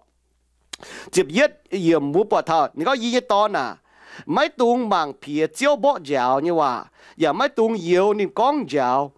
Ziepc yietv yiemc mbuo buatc taux ninh gorngv, yie nyei dorn aac, maiv dungx mangc piex Ziouv mborqv njaaux nyei waac, yaac maiv dungx youx ninh gorngv njaaux.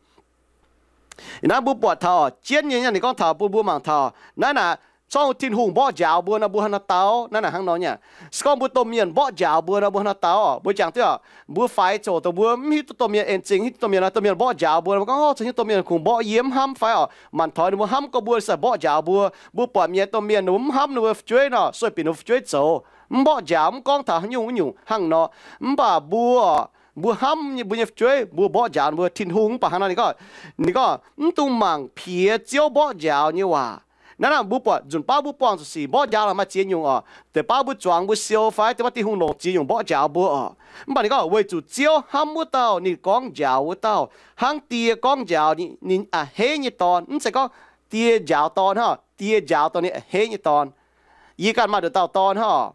Naaiv mbuo buatc taux jienv nyei, ninh gorngv taux bun mbuo mangc taux naaiv naaic, zorngv Tin-Hungh mborqv njaaux mbuo nor, mbuo hnangv nor dau. Naaiv naaic hnangv nor nyei. Se gorngv mbuo domh mienh mborqv njaaux mbuo nor, mbuo hnangv nor dau. Mbuo jangx duqv, mbuo faix zoqc dongh mbuo mv hiuv duqv domh mienh en-zingh, hiuv duqv domh mienh, domh mienh mborqv njaaux mbuo, mbuo gorngv, o, caux hiuv domh mienh kungx mborqv yie mv hnamv fai oc. Manc-taux ninh mbuo hnamv gorngv mbuo se mborqv njaaux mbuo. Mbuo buatc mienh, domh mienh ninh mbuo mv hnamv ninh mbuo fu'jueiv nor, sueih binc ninh mbuo fu'jueiv zoux, mv mborqv njaaux, mv gorngv taux nyungc nyungc hnangv nor. Mv baac mbuo, mbuo hnamv mbuo nyei fu'jueiv, mbuo mborqv njaaux ninh mbuo. Tin-Hungh mv baac hnangv nor, ninh gorngv, ninh gorngv, mv dungx mangc piex Ziouv mborqv njaaux nyei waac. Naaiv naaic mbuo buatc nzunc baav mbuo buangh zuqc sic mborqv njaaux lorqc maaih ziex nyungc oc. Deix baav mbuo zuangx mbuo siou fai deix baav Tin-Hungh longc ziex nyungc mborqv njaaux mbuo oc. Mv baac ninh gorngv weic zuqc Ziouv hnamv wuov dauh ninh gorngv njaaux wuov dauh, hnangv die gorngv njaaux ninh a'hneiv nyei dorn. Mv zeiz gorngv die njaaux dorn hnangv, die njaaux dorh ninh a'hneiv nyei dorn. Yie ganh maaih nduqc dauh dorn hnangv oc.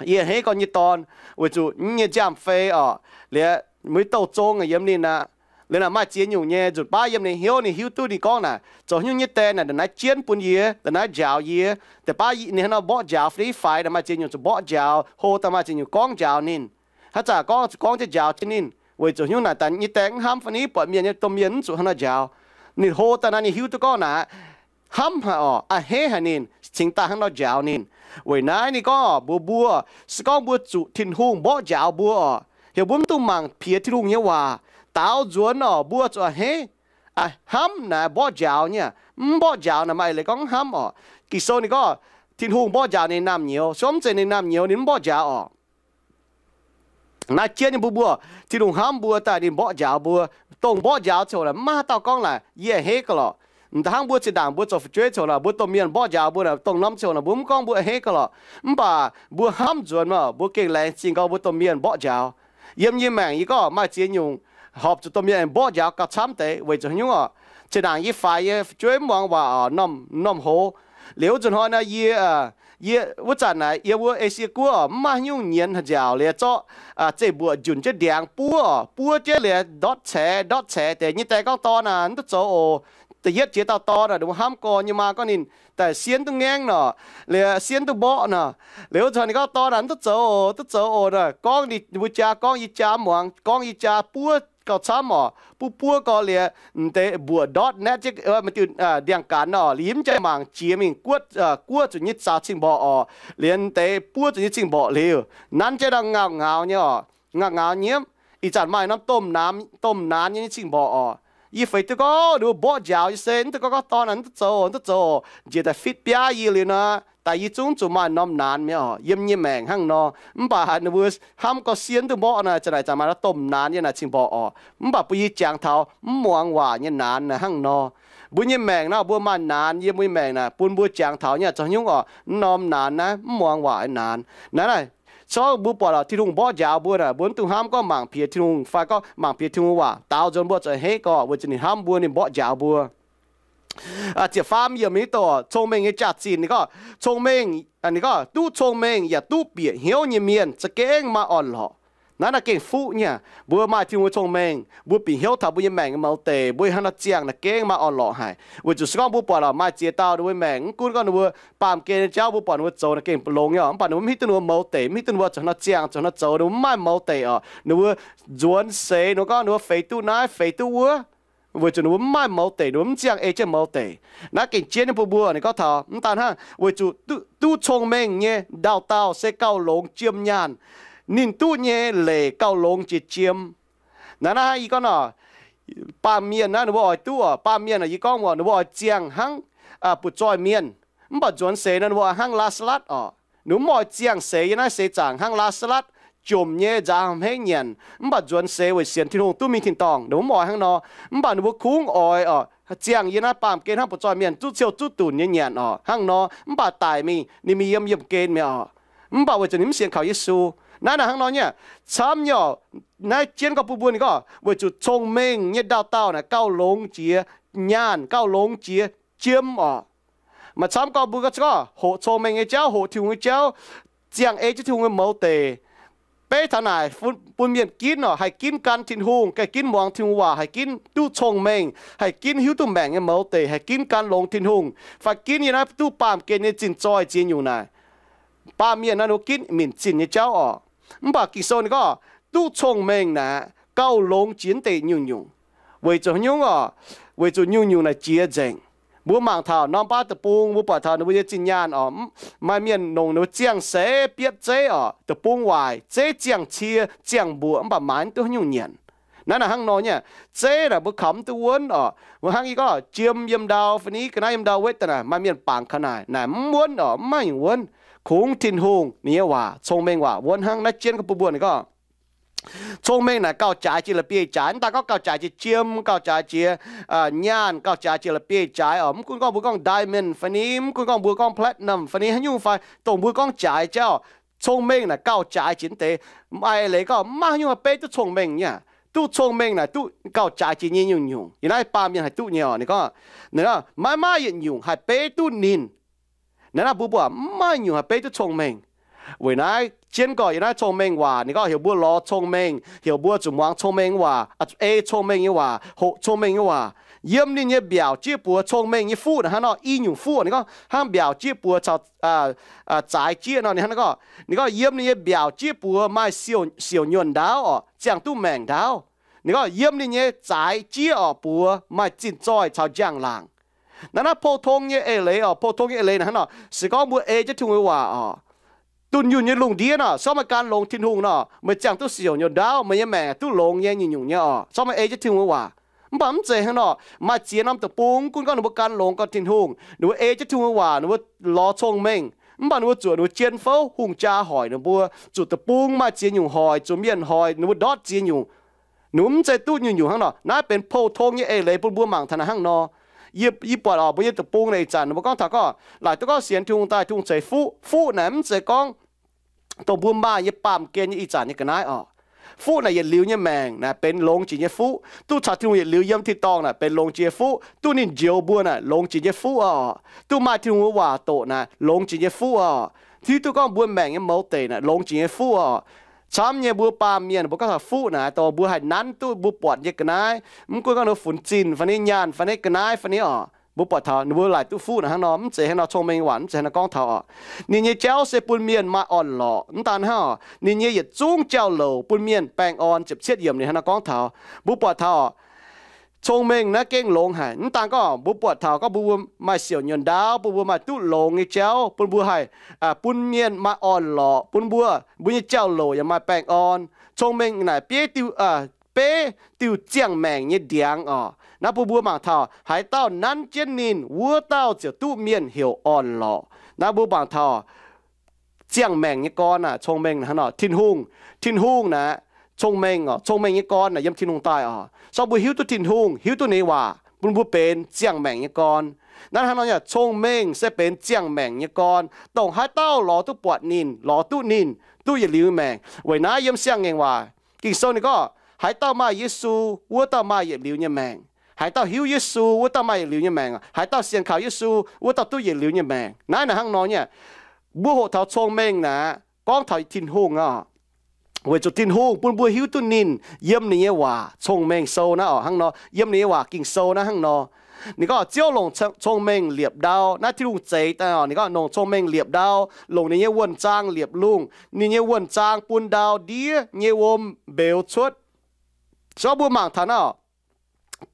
Yie a'hneiv gorx nyei dorn, weic zuqc yie nyei nziaamv-fei oc, liuz mbuo nyei douh zong yiem ninh aqv. Liuz naaic maaih ziex nyungc nyei nzunc baav yiem ninh hnyouv, ninh hiuv duqv ninh gorngv naaic, zoux nyungc nyei die naaic ndongc naaiv jienv bun yie, ndongc naaiv njaaux yie. Deix baav ninh hnangv nor mborqv njaaux fai ni, naaic maaih ziex nyungc zuqc mborqv njaaux, hlo daaih maaih ziex nyungc gorngv njaaux ninh. Haaix zanc gorngv zuqc gorngv jienv njaaux jienv ninh, weic zuqc nyungc naaic daaih nyei die mv hnamv fai ni, buatc mienh nyei domh mienh mv zuqc hnangv nor njaaux. Ninh hlo daaih naaic ninh hiuv duqv gorngv naaic, hnamv haic oc, a'hneiv haic ninh, cingx daaih hnangv nor njaaux ninh. Weic naaiv ninh gorngv oc, mbuox mbuo, se gorngv mbuo zuqc Tin-Hungh mborqv njaaux mbuo oc, heuc mbuo mv dungx mangc piex Tin-Hungh nyei waac. Daaux nzuonx oc, mbuo zuqc a'hneiv, a'hneiv hnamv naaic mborqv njaaux nyei. Mv mborqv njaaux naaic maaih eix leiz gorngv mv hnamv oc. Ging-Sou ninh gorngv, Tin-Hungh mborqv njaaux ninh naamh nyouz. Se gorngv mv zeiz ninh naamh nyouz, ninh mv mborqv njaaux orqc. Naaiv jienv nyei mbuo, mbuo, Tin-Hungh hnamv mbuo daaih ninh mborqv njaaux mbuo. Dongh mborqv njaaux ziouc naaic mv maaih haaix dauh gorngv naaic yie a'hneiv gauh lorqc. M'daaih hnangv mbuo zinh ndaangc mbuo zoux fu'jueiv ziouc naaic, mbuo domh mienh mborqv njaaux mbuo naaic, dongh norm ziouc naaic mbuo mv gorngv mbuo a'hneiv gauh lorqc. Mv baac mbuo hnamv nzuonx maah, mbuo gengh laengz zingh gauh mbuo domh mienh mborqv njaaux. Yiem yie maengc yie gorngv maaih ziex nyungc horpc zuqc domh mienh aengx mborqv njaaux gauh camv deix weic zuqc haaix nyungc orqc? Zinh ndaangc yie faix yie fu'jueiv mv muangx waac orqc, norm, norm hoz. Liuz wuov nzunc hnoi naaic yie, yie wuov zanc naaic yiem wuov Esie Guoqv orqc, mv maaih haaix nyungc nyienz haaix nziaauc liuz zorqv zeih mbuoqc njunc jienv ndiangx buov orqc, buov jienv liuz ndortv caix, ndortv caix deix nyei die gorngv dorn naaic, mv duqv zoux oc. Da'yietv jiex dauh dorn naaic, ninh mbuo hnamv gorn nyei maa gorngv ninh daaih sienh duqv ngaengv nor, liuz sienh duqv mborqv nor. Liuz wuov zanc ninh gorngv dorn naaic, mv duqv zoux oc, duqv zoux oc naaic, gorngv ninh mbuo jaa, gorngv yie jaa mv muangx, gorngv yie jaa buov gauh camv orqc, buov buov gauh liuz, m'deix mbuoqc ndortv naetv jienv, m'diuh ndiangx-gaanx orqc, liuz yie mv jaa mangc jiex mingh guotv, guotv zuqc nyei zaux cing-mborqc orqc, liuz m'deix buov zuqc nyei cing-mborqc liuz, nanv jienv ndau ngaauc ngaaux nyei orqc, ngaauc ngaaux nyiemv. Ih zanc maaih norm domh naanx, domh naanx nyei nyei cing-mborqc orqc. Yie feix duqv gorngv ninh mbuo mborqv njaaux yie se, mv duqv gorngv, gorngv dorn naaic, mv duqv zoux, mv duqv zoux, njiec daaih fitv biaav yie liuz nor, daaih yie zungv zuqc maaih norm naanx mi'aqv orqc, yiem nyei maengc hnangv nor. Mv baac ninh mbuo hnamv gorngv sienh duqv mborqv naaic, za'naaic zanc maaih norm domh naanx nyei naaic cing-mborqc orqc. Mv baac bun yie jangx taux mv muangx waac nyei naanx naaic hnangv nor. Mbuo nyei maengc naaic, mbuo maaih naanx yiem mbuo nyei maengc naaic, bun mbuo jangx taux nyei zoux hnyungv orqc, mv norm naanx naaiv mv muangx waac nyei naanx. Naaiv naaic, corc mbuo buatc lorqc, Tin-Hungh mborqv njaaux mbuo naaic, mbuo mv dungx hnamv gorngv mangc piex Tin-Hungh fai gorngv mangc piex Tin-Hungh waac, daaux nzuonx mbuo zuqc a'hneiv gorqv, weic zuqc ninh hnamv mbuo, ninh mborqv njaaux mbuo. Ziepc faam yiemc nyei doqc, cong-mengh nyei jaax-zinh. Ninh gorngv, cong-mengh, ninh gorngv, duqv cong-mengh yaac duqv bieqc hnyouv nyei mienh za'gengh maaih orn-lorqc. Naaiv naaiv gengh fuqv nyei aqv. Mbuo maaih Tin-Hungh nyei cong-mengh, mbuo bieqc hnyouv taux mbuo nyei maengc nyei mouz deic, mbuo hnangv nor ziangh naaic gengh maaih orn-lorqc haic. Weic zuqc se gorngv mbuo buatc lorqc, maaih ziex dauh ninh mbuo maengc, mv gunv gorngv ninh mbuo baamh gen nyei jauv mbuo buatc ninh mbuo zoux naaic gengh longx nyei orqc, mv baac ninh mbuo mv hiuv duqv ninh mbuo mouz deic, mv hiuv duqv ninh mbuo zuqc hnangv nor ziangh, zuqc hnangv nor zoux, ninh mbuo mv maaih mouz deic orqc. Ninh mbuo nzuonx seix ninh mbuo gorngv ninh mbuo feix duqv naaiv, feix duqv wuov, weic zuqc ninh mbuo mv maaih mouz deic, ninh mbuo mv ziangh ei jienv mouz deic. Naaiv gengh jienv nyei bun mbuo, ninh gorngv taux mv daan hnangv, weic zuqc duqv, duqv cong-mengh nyei ndau-dauh se gauh longx jiem nyaanh. Ninh duqv nyei leic gauh longx jiex jiem. Naaiv naaiv hnangv yie gorngv nor, baamh mienh naaiv ninh mbuo oix duqv orqc, baamh mienh naaic yie gorngv orqc, ninh mbuo oix ziangh hnangv butv-zoih mienh. Mv baac nzuonx seix nor ninh mbuo oix hnangv Laa^saa^latv orqc. Ninh mbuo mv oix ziangh seix yiem naaiv seix zaangc hnangv Laa^saa^latv, jomc nyei, nzaaux hmeiv nyanc. Mv baac nzuonx seix weic sienx Tin-Hungh duqv mingh tin-dorngh, ninh mbuo mv oix hnangv nor. Mv baac ninh mbuo kungx oix orqc, ziangh yiem naaiv baamh gen hnangv butv-zoih mienh, zuqv ciou zuqv dunc nyei nyanc orqc, hnangv nor. Mv baac daic mingh ninh mingh yiem yiemh gen mi'aqv orqc. Mv baac weic zuqc ninh mv sienx kaux Yesu. Naaiv naaic hnangv nor nyei. Camv nyei orqc. Naaiv jienv gorngv bun mbuo ninh gorngv, weic zuqc cong-mengh nyei ndau-dauh naaic gauh longx jiex nyaanh, gauh longx jiex jiem orqc. Maaih camv gorngv mbuo gorngv hoqc cong-mengh nyei jauv, hoqc Tin-Hungh nyei jauv, ziangh ei jienv Tin-Hungh nyei mouz deic. Beiv taux naaic bun mienh ginv orqc, haih ginv gan Tin-Hungh, haih ginv muangx Tin-Hungh waac, haih ginv duqv cong-mengh, haih ginv hiuv duqv maengc nyei mouz deic, haih ginv gan longx Tin-Hungh, fai ginv yiem naaiv duqv baamh gen nyei zinh zoih ziex nyungc naaic. Baamh mienh naaiv ninh mbuo ginv minc zinh nyei jauv orqc. Mv baac Ging-Sou ninh gorngv duqv cong-mengh naaic gauh longx jiex deix nyungc-nyungc. Weic zuqc haaix nyungc orqc? Weic zuqc nyungc-nyungc naaic jiex nzengc. Mbuo mangc taux norm baav deic-bung, mbuo buatc taux ninh mbuo nyei zinh nyaanh orqc, maaih mienh nongc ninh mbuo ziangh seix bietv zeiv orqc, deic-bung waaic, zeiv ziangh cie, ziangh mbuoqc, mv baac maaiz mv duqv haaix nyungc nyanc. Naaiv naaic hnangv nor nyei, zeiv naaic mbuo kaux mv duqv wuonv orqc. Mbuo hnangv yie gorngv jiem yiem ndau fai ni ga'naaiv yiem ndau wetv daaih naaic, maaih mienh bangc kaux naaic, naaic mv wuonv orqc, mv maaih nyungc wuonv. Kungx Tin-Hungh ninh nyei waac, cong-mengh waac wuonv hnangv. Naaiv jienv gorngv bun mbuo ninh gorngv cong-mengh naaic gauh jaaix jiex la'bieiv-jaaix. Mv daan gorngv gauh jaaix jiex jiem, gauh jaaix jiex nyaanh, gauh jaaix jiex la'bieiv-jaaix orqc. Mv gunv gorngv mbuo gorngv diamond fai ni, mv gunv gorngv mbuo gorngv platinum fai ni, haaix nyungc fai dongh mbuo gorngv jaaix jauv, cong-mengh naaic gauh jaaix jiex deix. Maaih leiz gorngv mv maaih haaix nyungc haih beiv duqv cong-mengh nyei. Duqv cong-mengh naaic duqv gauh jaaix jiex nyei nyungc-nyungc. Yiem naaiv baamh mienh haih duqv nyei orqc. Ninh gorngv, maiv maaih yietc nyungc haih beiv duqv ninh. Naaiv naaiv mbuo buatc mv maaih nyungc haih beiv duqv cong-mengh. Weic naaiv jienv gorngv yiem naaiv cong-mengh waac, ninh gorngv heuc mbuo lorz cong-mengh, heuc mbuo zuqc muangx cong-mengh waac, ei cong-mengh nyei waac, hoqc cong-mengh nyei waac. Yiem ninh nyei mbiaauc jieqv buoz cong-mengh nyei fuqv naaic hnangv nor i nyungc fuqv, ninh gorngv hnangv mbiaauc jieqv buoz caux zaaix jieqv nor, ninh hnangv nor gorngv, ninh gorngv yiem ninh nyei mbiaauc jieqv buoz maaih siouc nyuonh ndaauv orqc, ziangh duqv maengc ndaauv. Ninh gorngv yiem ninh nyei zaaix jieqv orqc buoz maaih zinh zoih caux njang-laangc. Naaiv naaiv pou-tong nyei eix leiz orqc, pou-tong nyei eix leiz naaic hnangv nor, se gorngv mbuo ei jienv Tin-Hungh nyei waac orqc, dunh yunh nyei lungh ndiev nor, se gorngv meih gan longx Tin-Hungh nor, meih ziangh duqv siouc nyuonh ndaauv, meih nyei maengc duqv longx nyei nyungc-nyungc nyei orqc, se gorngv meih ei jienv Tin-Hungh nyei waac. Mv baac mv zeiz hnangv nor, maaih ziex norm deic-bung, mv gunv gorngv ninh mbuo gan longx gorngv Tin-Hungh, ninh mbuo ei jienv Tin-Hungh nyei waac, ninh mbuo lorz cong-mengh, Mv baac ninh mbuo zuoqc ninh mbuo jien fouv, hungh jaa hoic ninh mbuo, zuqc deic-bung maaih ziex nyungc hoic, zuqc mienh hoic ninh mbuo ndortv ziex nyungc. Ninh mbuo mv zeiz duqv nyungc-nyungc hnangv nor. Naaiv benx pou-tong nyei eix leiz bun mbuo mangc taux naaiv hnangv nor. Yie, yie buatc oc, mbuo nyei deic-bung naaic ih zanc ninh mbuo gorngv taux gorngv, laaic duqv gorngv sienx Tin-Hungh daaih, Tin-Hungh ceix fuqv. Fuqv naaic mv zeiz gorngv dongh mbuo maaih nyei baamh gen nyei ih zanc nyei ga'naaiv oc. Fuqv naaic yietc liuz nyei maengc naaic benx longx jiex nyei fuqv. Duqv caux Tin-Hungh yietc liuz yiem tin-dorngh naaic benx longx jiex nyei fuqv. Duqv ninh njoux mbuo naaic longx jiex nyei fuqv oc. Duqv maaih Tin-Hungh waac doqc naaic longx jiex nyei fuqv oc. Hiuv duqv gorngv mbuo maengc nyei mouz deic naaic longx jiex nyei fuqv oc. Camv nyei mbuo baamh mienh mbuo gorngv taux fuqv naaic, dongh mbuo haih nanv duqv mbuo buatc nyei ga'naaiv, mv gunv gorngv ninh funx zinh fai niv nyaanh fai niv ga'naaiv fai niv oc, mbuo buatc taux ninh mbuo laaic duqv fuqv naaic hnangv nor. Mv zeiz hnangv nor, cong-mengh waac mv zeiz hnangv nor gorngv taux oc. Ninh nyei jauv se bun mienh maaih orn-lorqc. Mv daan hnangv oc, ninh nyei yietc zungv jauv-louc bun mienh baengh orn. Ziepc cietv yiemc ninh hnangv nor gorngv taux, mbuo buatc taux cong-mengh naaiv gengh longx haic. Mv daan gorngv mbuo buatc taux gorngv mbuo, mbuo maaih siouc nyuonh ndaauv, bun mbuo maaih duqv longx nyei jauv, bun mbuo haih, bun mienh maaih orn-lorqc, bun mbuo, mbuo nyei jauv-louc yaac maaih baengh orn. Cong-mengh naaic beiv diuh, beiv diuh ziangh maengc nyei ndiangx oc. Naaiv bun mbuo mangc taux haaix dauh nanv jienv ninh, wuov dauh ziouc duqv mienh heuc orn-lorqc. Naaiv mbuo mangc taux ziangh maengc nyei gorn aah, cong-mengh hnangv nor. Tin-Hungh, Tin-Hungh naaic cong-mengh oc. Cong-mengh nyei gorn naaic yiem Tin-Hungh daaih oc. Sorng mbuo hiuv duqv Tin-Hungh, hiuv duqv ninh nyei waac, bun mbuo benx ziangh maengc nyei gorn. Naaiv hnangv nor nyei, cong-mengh se benx ziangh maengc nyei gorn. Dongh haaix dauh lorz duqv buatc ninh, lorz duqv ninh, duqv yietc liuz nyei maengc. Weic naaiv yiem Siang-Ngaengc Waac Ging-Sou ninh gorngv, haaix dauh maaih Yesu, wuov dauh maaih yietc liuz nyei maengc. Haaix dauh hiuv Yesu, wuov dauh maaih yietc liuz nyei maengc. Haaix dauh sienx kaux Yesu, wuov dauh duqv yietc liuz nyei maengc. Naaiv naaic hnangv nor nyei, mbuo hoqc taux cong-mengh naaic gorngv taux Tin-Hungh oc. Weic zuqc Tin-Hungh bun mbuo hiuv duqv ninh yiem ninh nyei waac, Cong-Mengh Sou naaiv oc, hnangv nor, yiem ninh nyei waac Ging-Sou naaiv hnangv nor. Ninh gorngv Ziouv longc cong-mengh liepc ndau. Naaiv Tin-Hungh zeix daaih oc, ninh gorngv longc cong-mengh liepc ndau, longc ninh nyei wuonh zaang liepc lungh, ninh nyei wuonh zaang bun ndau ndiev nyei wuom mbeux cuotv. Sorng mbuo mangc taux naaiv oc,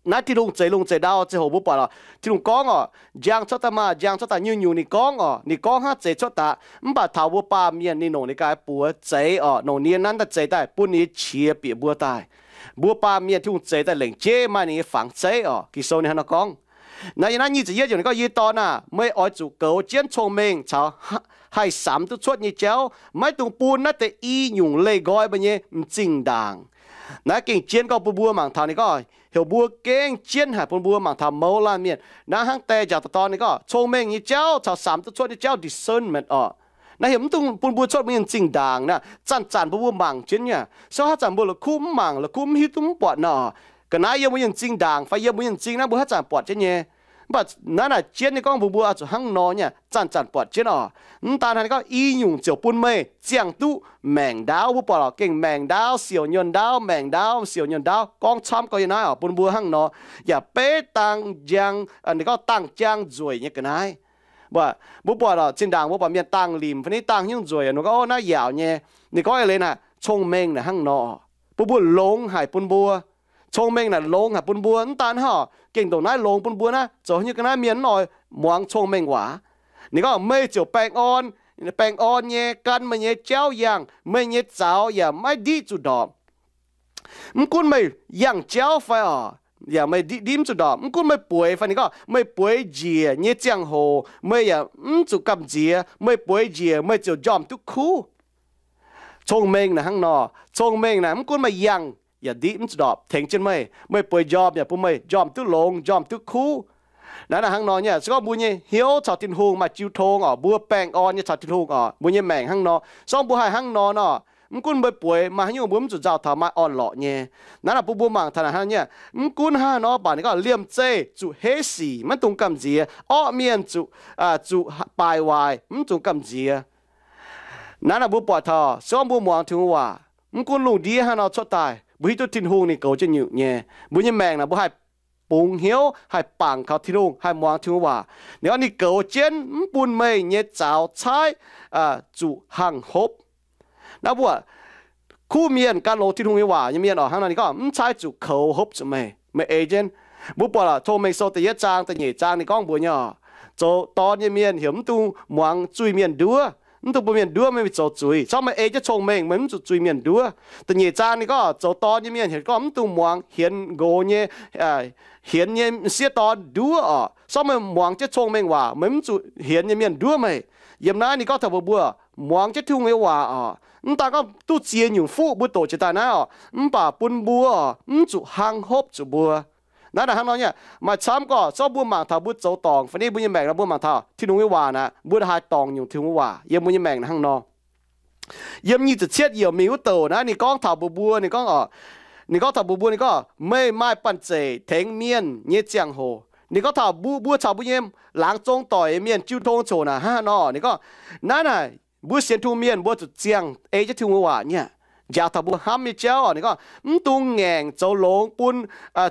naaiv Tin-Hungh zeix lungh zeix ndau ziangh hoc mbuo buatc oc, Tin-Hungh gorngv oc, njang cuotv daaih maah, njang cuotv daaih nyungc-nyungc ninh gorngv oc, ninh gorngv hnangv zeix cuotv daaih. Mv baac taux mbuo baamh mienh ninh longc ninh ganh buoz zeix oc, longc ninh nyei nanv daaih zeix daaih bun ninh nyei qiex bieqc mbuo daaih. Mbuo baamh mienh Tin-Hungh zeix daaih lengc jeiv maaih ninh nyei fangx zeiv oc. Ging-Sou ninh hnangv nor gorngv. Naaiv yiem naaiv nyic ziepc yietv yiemc ninh gorngv, Yie dorn aah, meih oix zuqc goux jienv cong-mengh caux haih samx duqv cuotv nyei jauv. Maiv dungx bun naaiv deix i nyungc leih nqoi meih nyei m'zing ndaangc. Naaiv gengh jienv gorngv bun mbuo mangc taux ninh gorngv heuc mbuo gengh jienv haic bun mbuo mangc taux mouz laanh mienh. Naaiv hnangv die njaaux dorn ninh gorngv cong-mengh nyei jauv caux samx duqv cuotv nyei jauv, discernment oc. Naaiv heuc mv dungx bun mbuo cuotv mbuo nyei m'zing ndaangc naaiv, zanc-zanc bun mbuo mangc jienv nyei. Sou haaix zanc mbuo la'kuqv mv mangc, la'kuqv mv hiuv duqv mv buatc nor, ga'naaiv yiem mbuo nyei m'zing ndaangc fai yiem mbuo nyei m'zing naaiv mbuo haaix zanc buatc jienv nyei. Mv baac naaiv naaic jienv ninh gorngv mbuox mbuo oix zuqc hnangv nor nyei, zanc-zanc buatc jienv oc. Mv daan hnangv, ninh gorngv i nyungc ziouc bun meih ziangh duqv maengc ndaauv. Mbuo buatc oc, gengh maengc ndaauv, siouc nyuonh ndaauv, maengc ndaauv, siouc nyuonh ndaauv, gorngv camv gau yiem naaiv oc, bun mbuo hnangv nor. Yaac beiv dangh njang, ninh gorngv dangh njang nzueic nyei ga'naaiv. Mbuo, mbuo buatc oc, zinh ndaangc mbuo buatc mienh dangh limc fai niv dangh hnyouv nzueic, ninh gorngv, Ov, naaiv yaauc nyei. Ninh gorngv eix leiz naaic, cong-mengh naaic hnangv nor, bun mbuo longx haic bun mbuo. Cong-mengh naaic longx haic bun mbuo. Mv daan hnangv oc, gengh ndongc naaiv longx bun mbuo naaiv, zoux haaix nyungc ga'naaiv mienh mv oix muangx cong-mengh waac. Ninh gorngv, Meih ziouc baengh orn, baengh orn nyei gan meih nyei jauv yangh, meih nyei zaux yaac maiv ndiqv zuqc ndorpc. Mv gunv meih yangh jauv fai oc, yaac meih ndiqv, ndiqv mv zuqc ndorpc. Mv gunv meih bueix fai, ninh gorngv, meih bueix njiec nyei ziangh hoc meih yaac mv zuqc gamh nziex. Meih bueix njiec meih ziouc njormh duqv kuv. Cong-mengh naaic hnangv nor. Cong-mengh naaic mv gunv meih yangh yaac ndiqv mv zuqc ndorpc, tengx jienv meih. Meih bueix njormh yaac bun meih njormh duqv longx, njormh duqv kuv. Naaiv naaic hnangv nor nyei, se gorngv mbuo nyei hnyouv caux Tin-Hungh maaih jiu tong oc, mbuo baengh orn nyei caux Tin-Hungh oc, mbuo nyei maengc hnangv nor. Se gorngv mbuo haih hnangv nor nor, mv gunv meih bueix maaih haaix nyungc mbuo mv zuqc nzauh taux maaih orn-lorqc nyei. Naaiv naaic bun mbuo mangc taux naaic hnangv nyei. Mv gunv hnangv haaix nor mv baac ninh gorngv liemh zeih zuqc heiv sic, maiv dungx gamh nziex. Orqv mienh zuqc, zuqc baaic waaic, mv dungx gamh nziex. Naaiv naaic mbuo buatc taux se gorngv mbuo muangx Tin-Hungh waac, mv gunv lungh ndiev hnangv nor cuotv daaih, mbuo hiuv duqv Tin-Hungh ninh goux jienv nyungc nyei. Mbuo nyei maengc naaic mbuo haih bungx hnyouv, haih bangc kaux Tin-Hungh, haih muangx Tin-Hungh waac. Ninh gorngv ninh goux jienv mv bun meih nyei zaux caaiv zuqc hangh hopv. Naaiv mbuo kuv mienh gan longx Tin-Hungh nyei waac nyei mienh oc, hnangv nor ninh gorngv mv caaiv zuqc koux hopv zuqc meih, meih ei jienv. Mbuo buatc oc, Cong-Mengh Sou da'yietv zaang da'nyeic zaang ninh gorngv mbuox nyei oc, zoux dorn nyei mienh heuc mv dungx muangx zuiz-mienh nduov. Mv dungx bun mienh nduov meih mingh zoux zuiz. Zorqv meih ei jienv cong-mengh, meih mv zuqc zuiz mienh nduov. Da'nyeic zaang ninh gorngv zoux dorn nyei mienh heuc gorngv mv dungx muangx hienx nqox nyei, hienx nyei sieqv dorn nduov oc. Zorqv meih muangx jienv cong-mengh waac, meih mv zuqc hienx nyei mienh nduov meih. Yiem naaiv ninh gorngv taux mbuo, mbuo muangx jienv Tin-Hungh nyei waac oc. Mv daan gorngv duqv ziex nyungc fuqv mbuo doqc jiex daaih naaiv oc, mv baac bun mbuo mv zuqc hlang hopv zuqc mbuo. Naaiv naaic hnangv nor nyei, maaih camv gorqv zorqv mbuo mangc taux mbuo zoux dorngc fai ni mbuo nyei maengc nor mbuo mangc taux Tin-Hungh nyei waac naaic, mbuo haih dorngc nyungc Tin-Hungh nyei waac yiem mbuo nyei maengc naaiv hnangv nor. Yiem nyic ziepc cietv yiemc mingh wuov douc naaiv ninh gorngv taux mbuo mbuo, ninh gorngv, ninh gorngv taux mbuo mbuo, ninh gorngv meih maaih banh zeic tengx mienh nyei ziangh hoc. Ninh gorngv taux mbuo, mbuo caux mbuo nyei laangz zong doic mienh jiu tong coc naaic hnangv haaix nor. Ninh gorngv naaiv naaic mbuo sienx Tin-Hungh mienh mbuo zuqc ziangh ei jienv Tin-Hungh waac nyei. Njaaux taux mbuo hnamv nyei jauv oc, ninh gorngv mv dungx ngaengc zoux longx bun,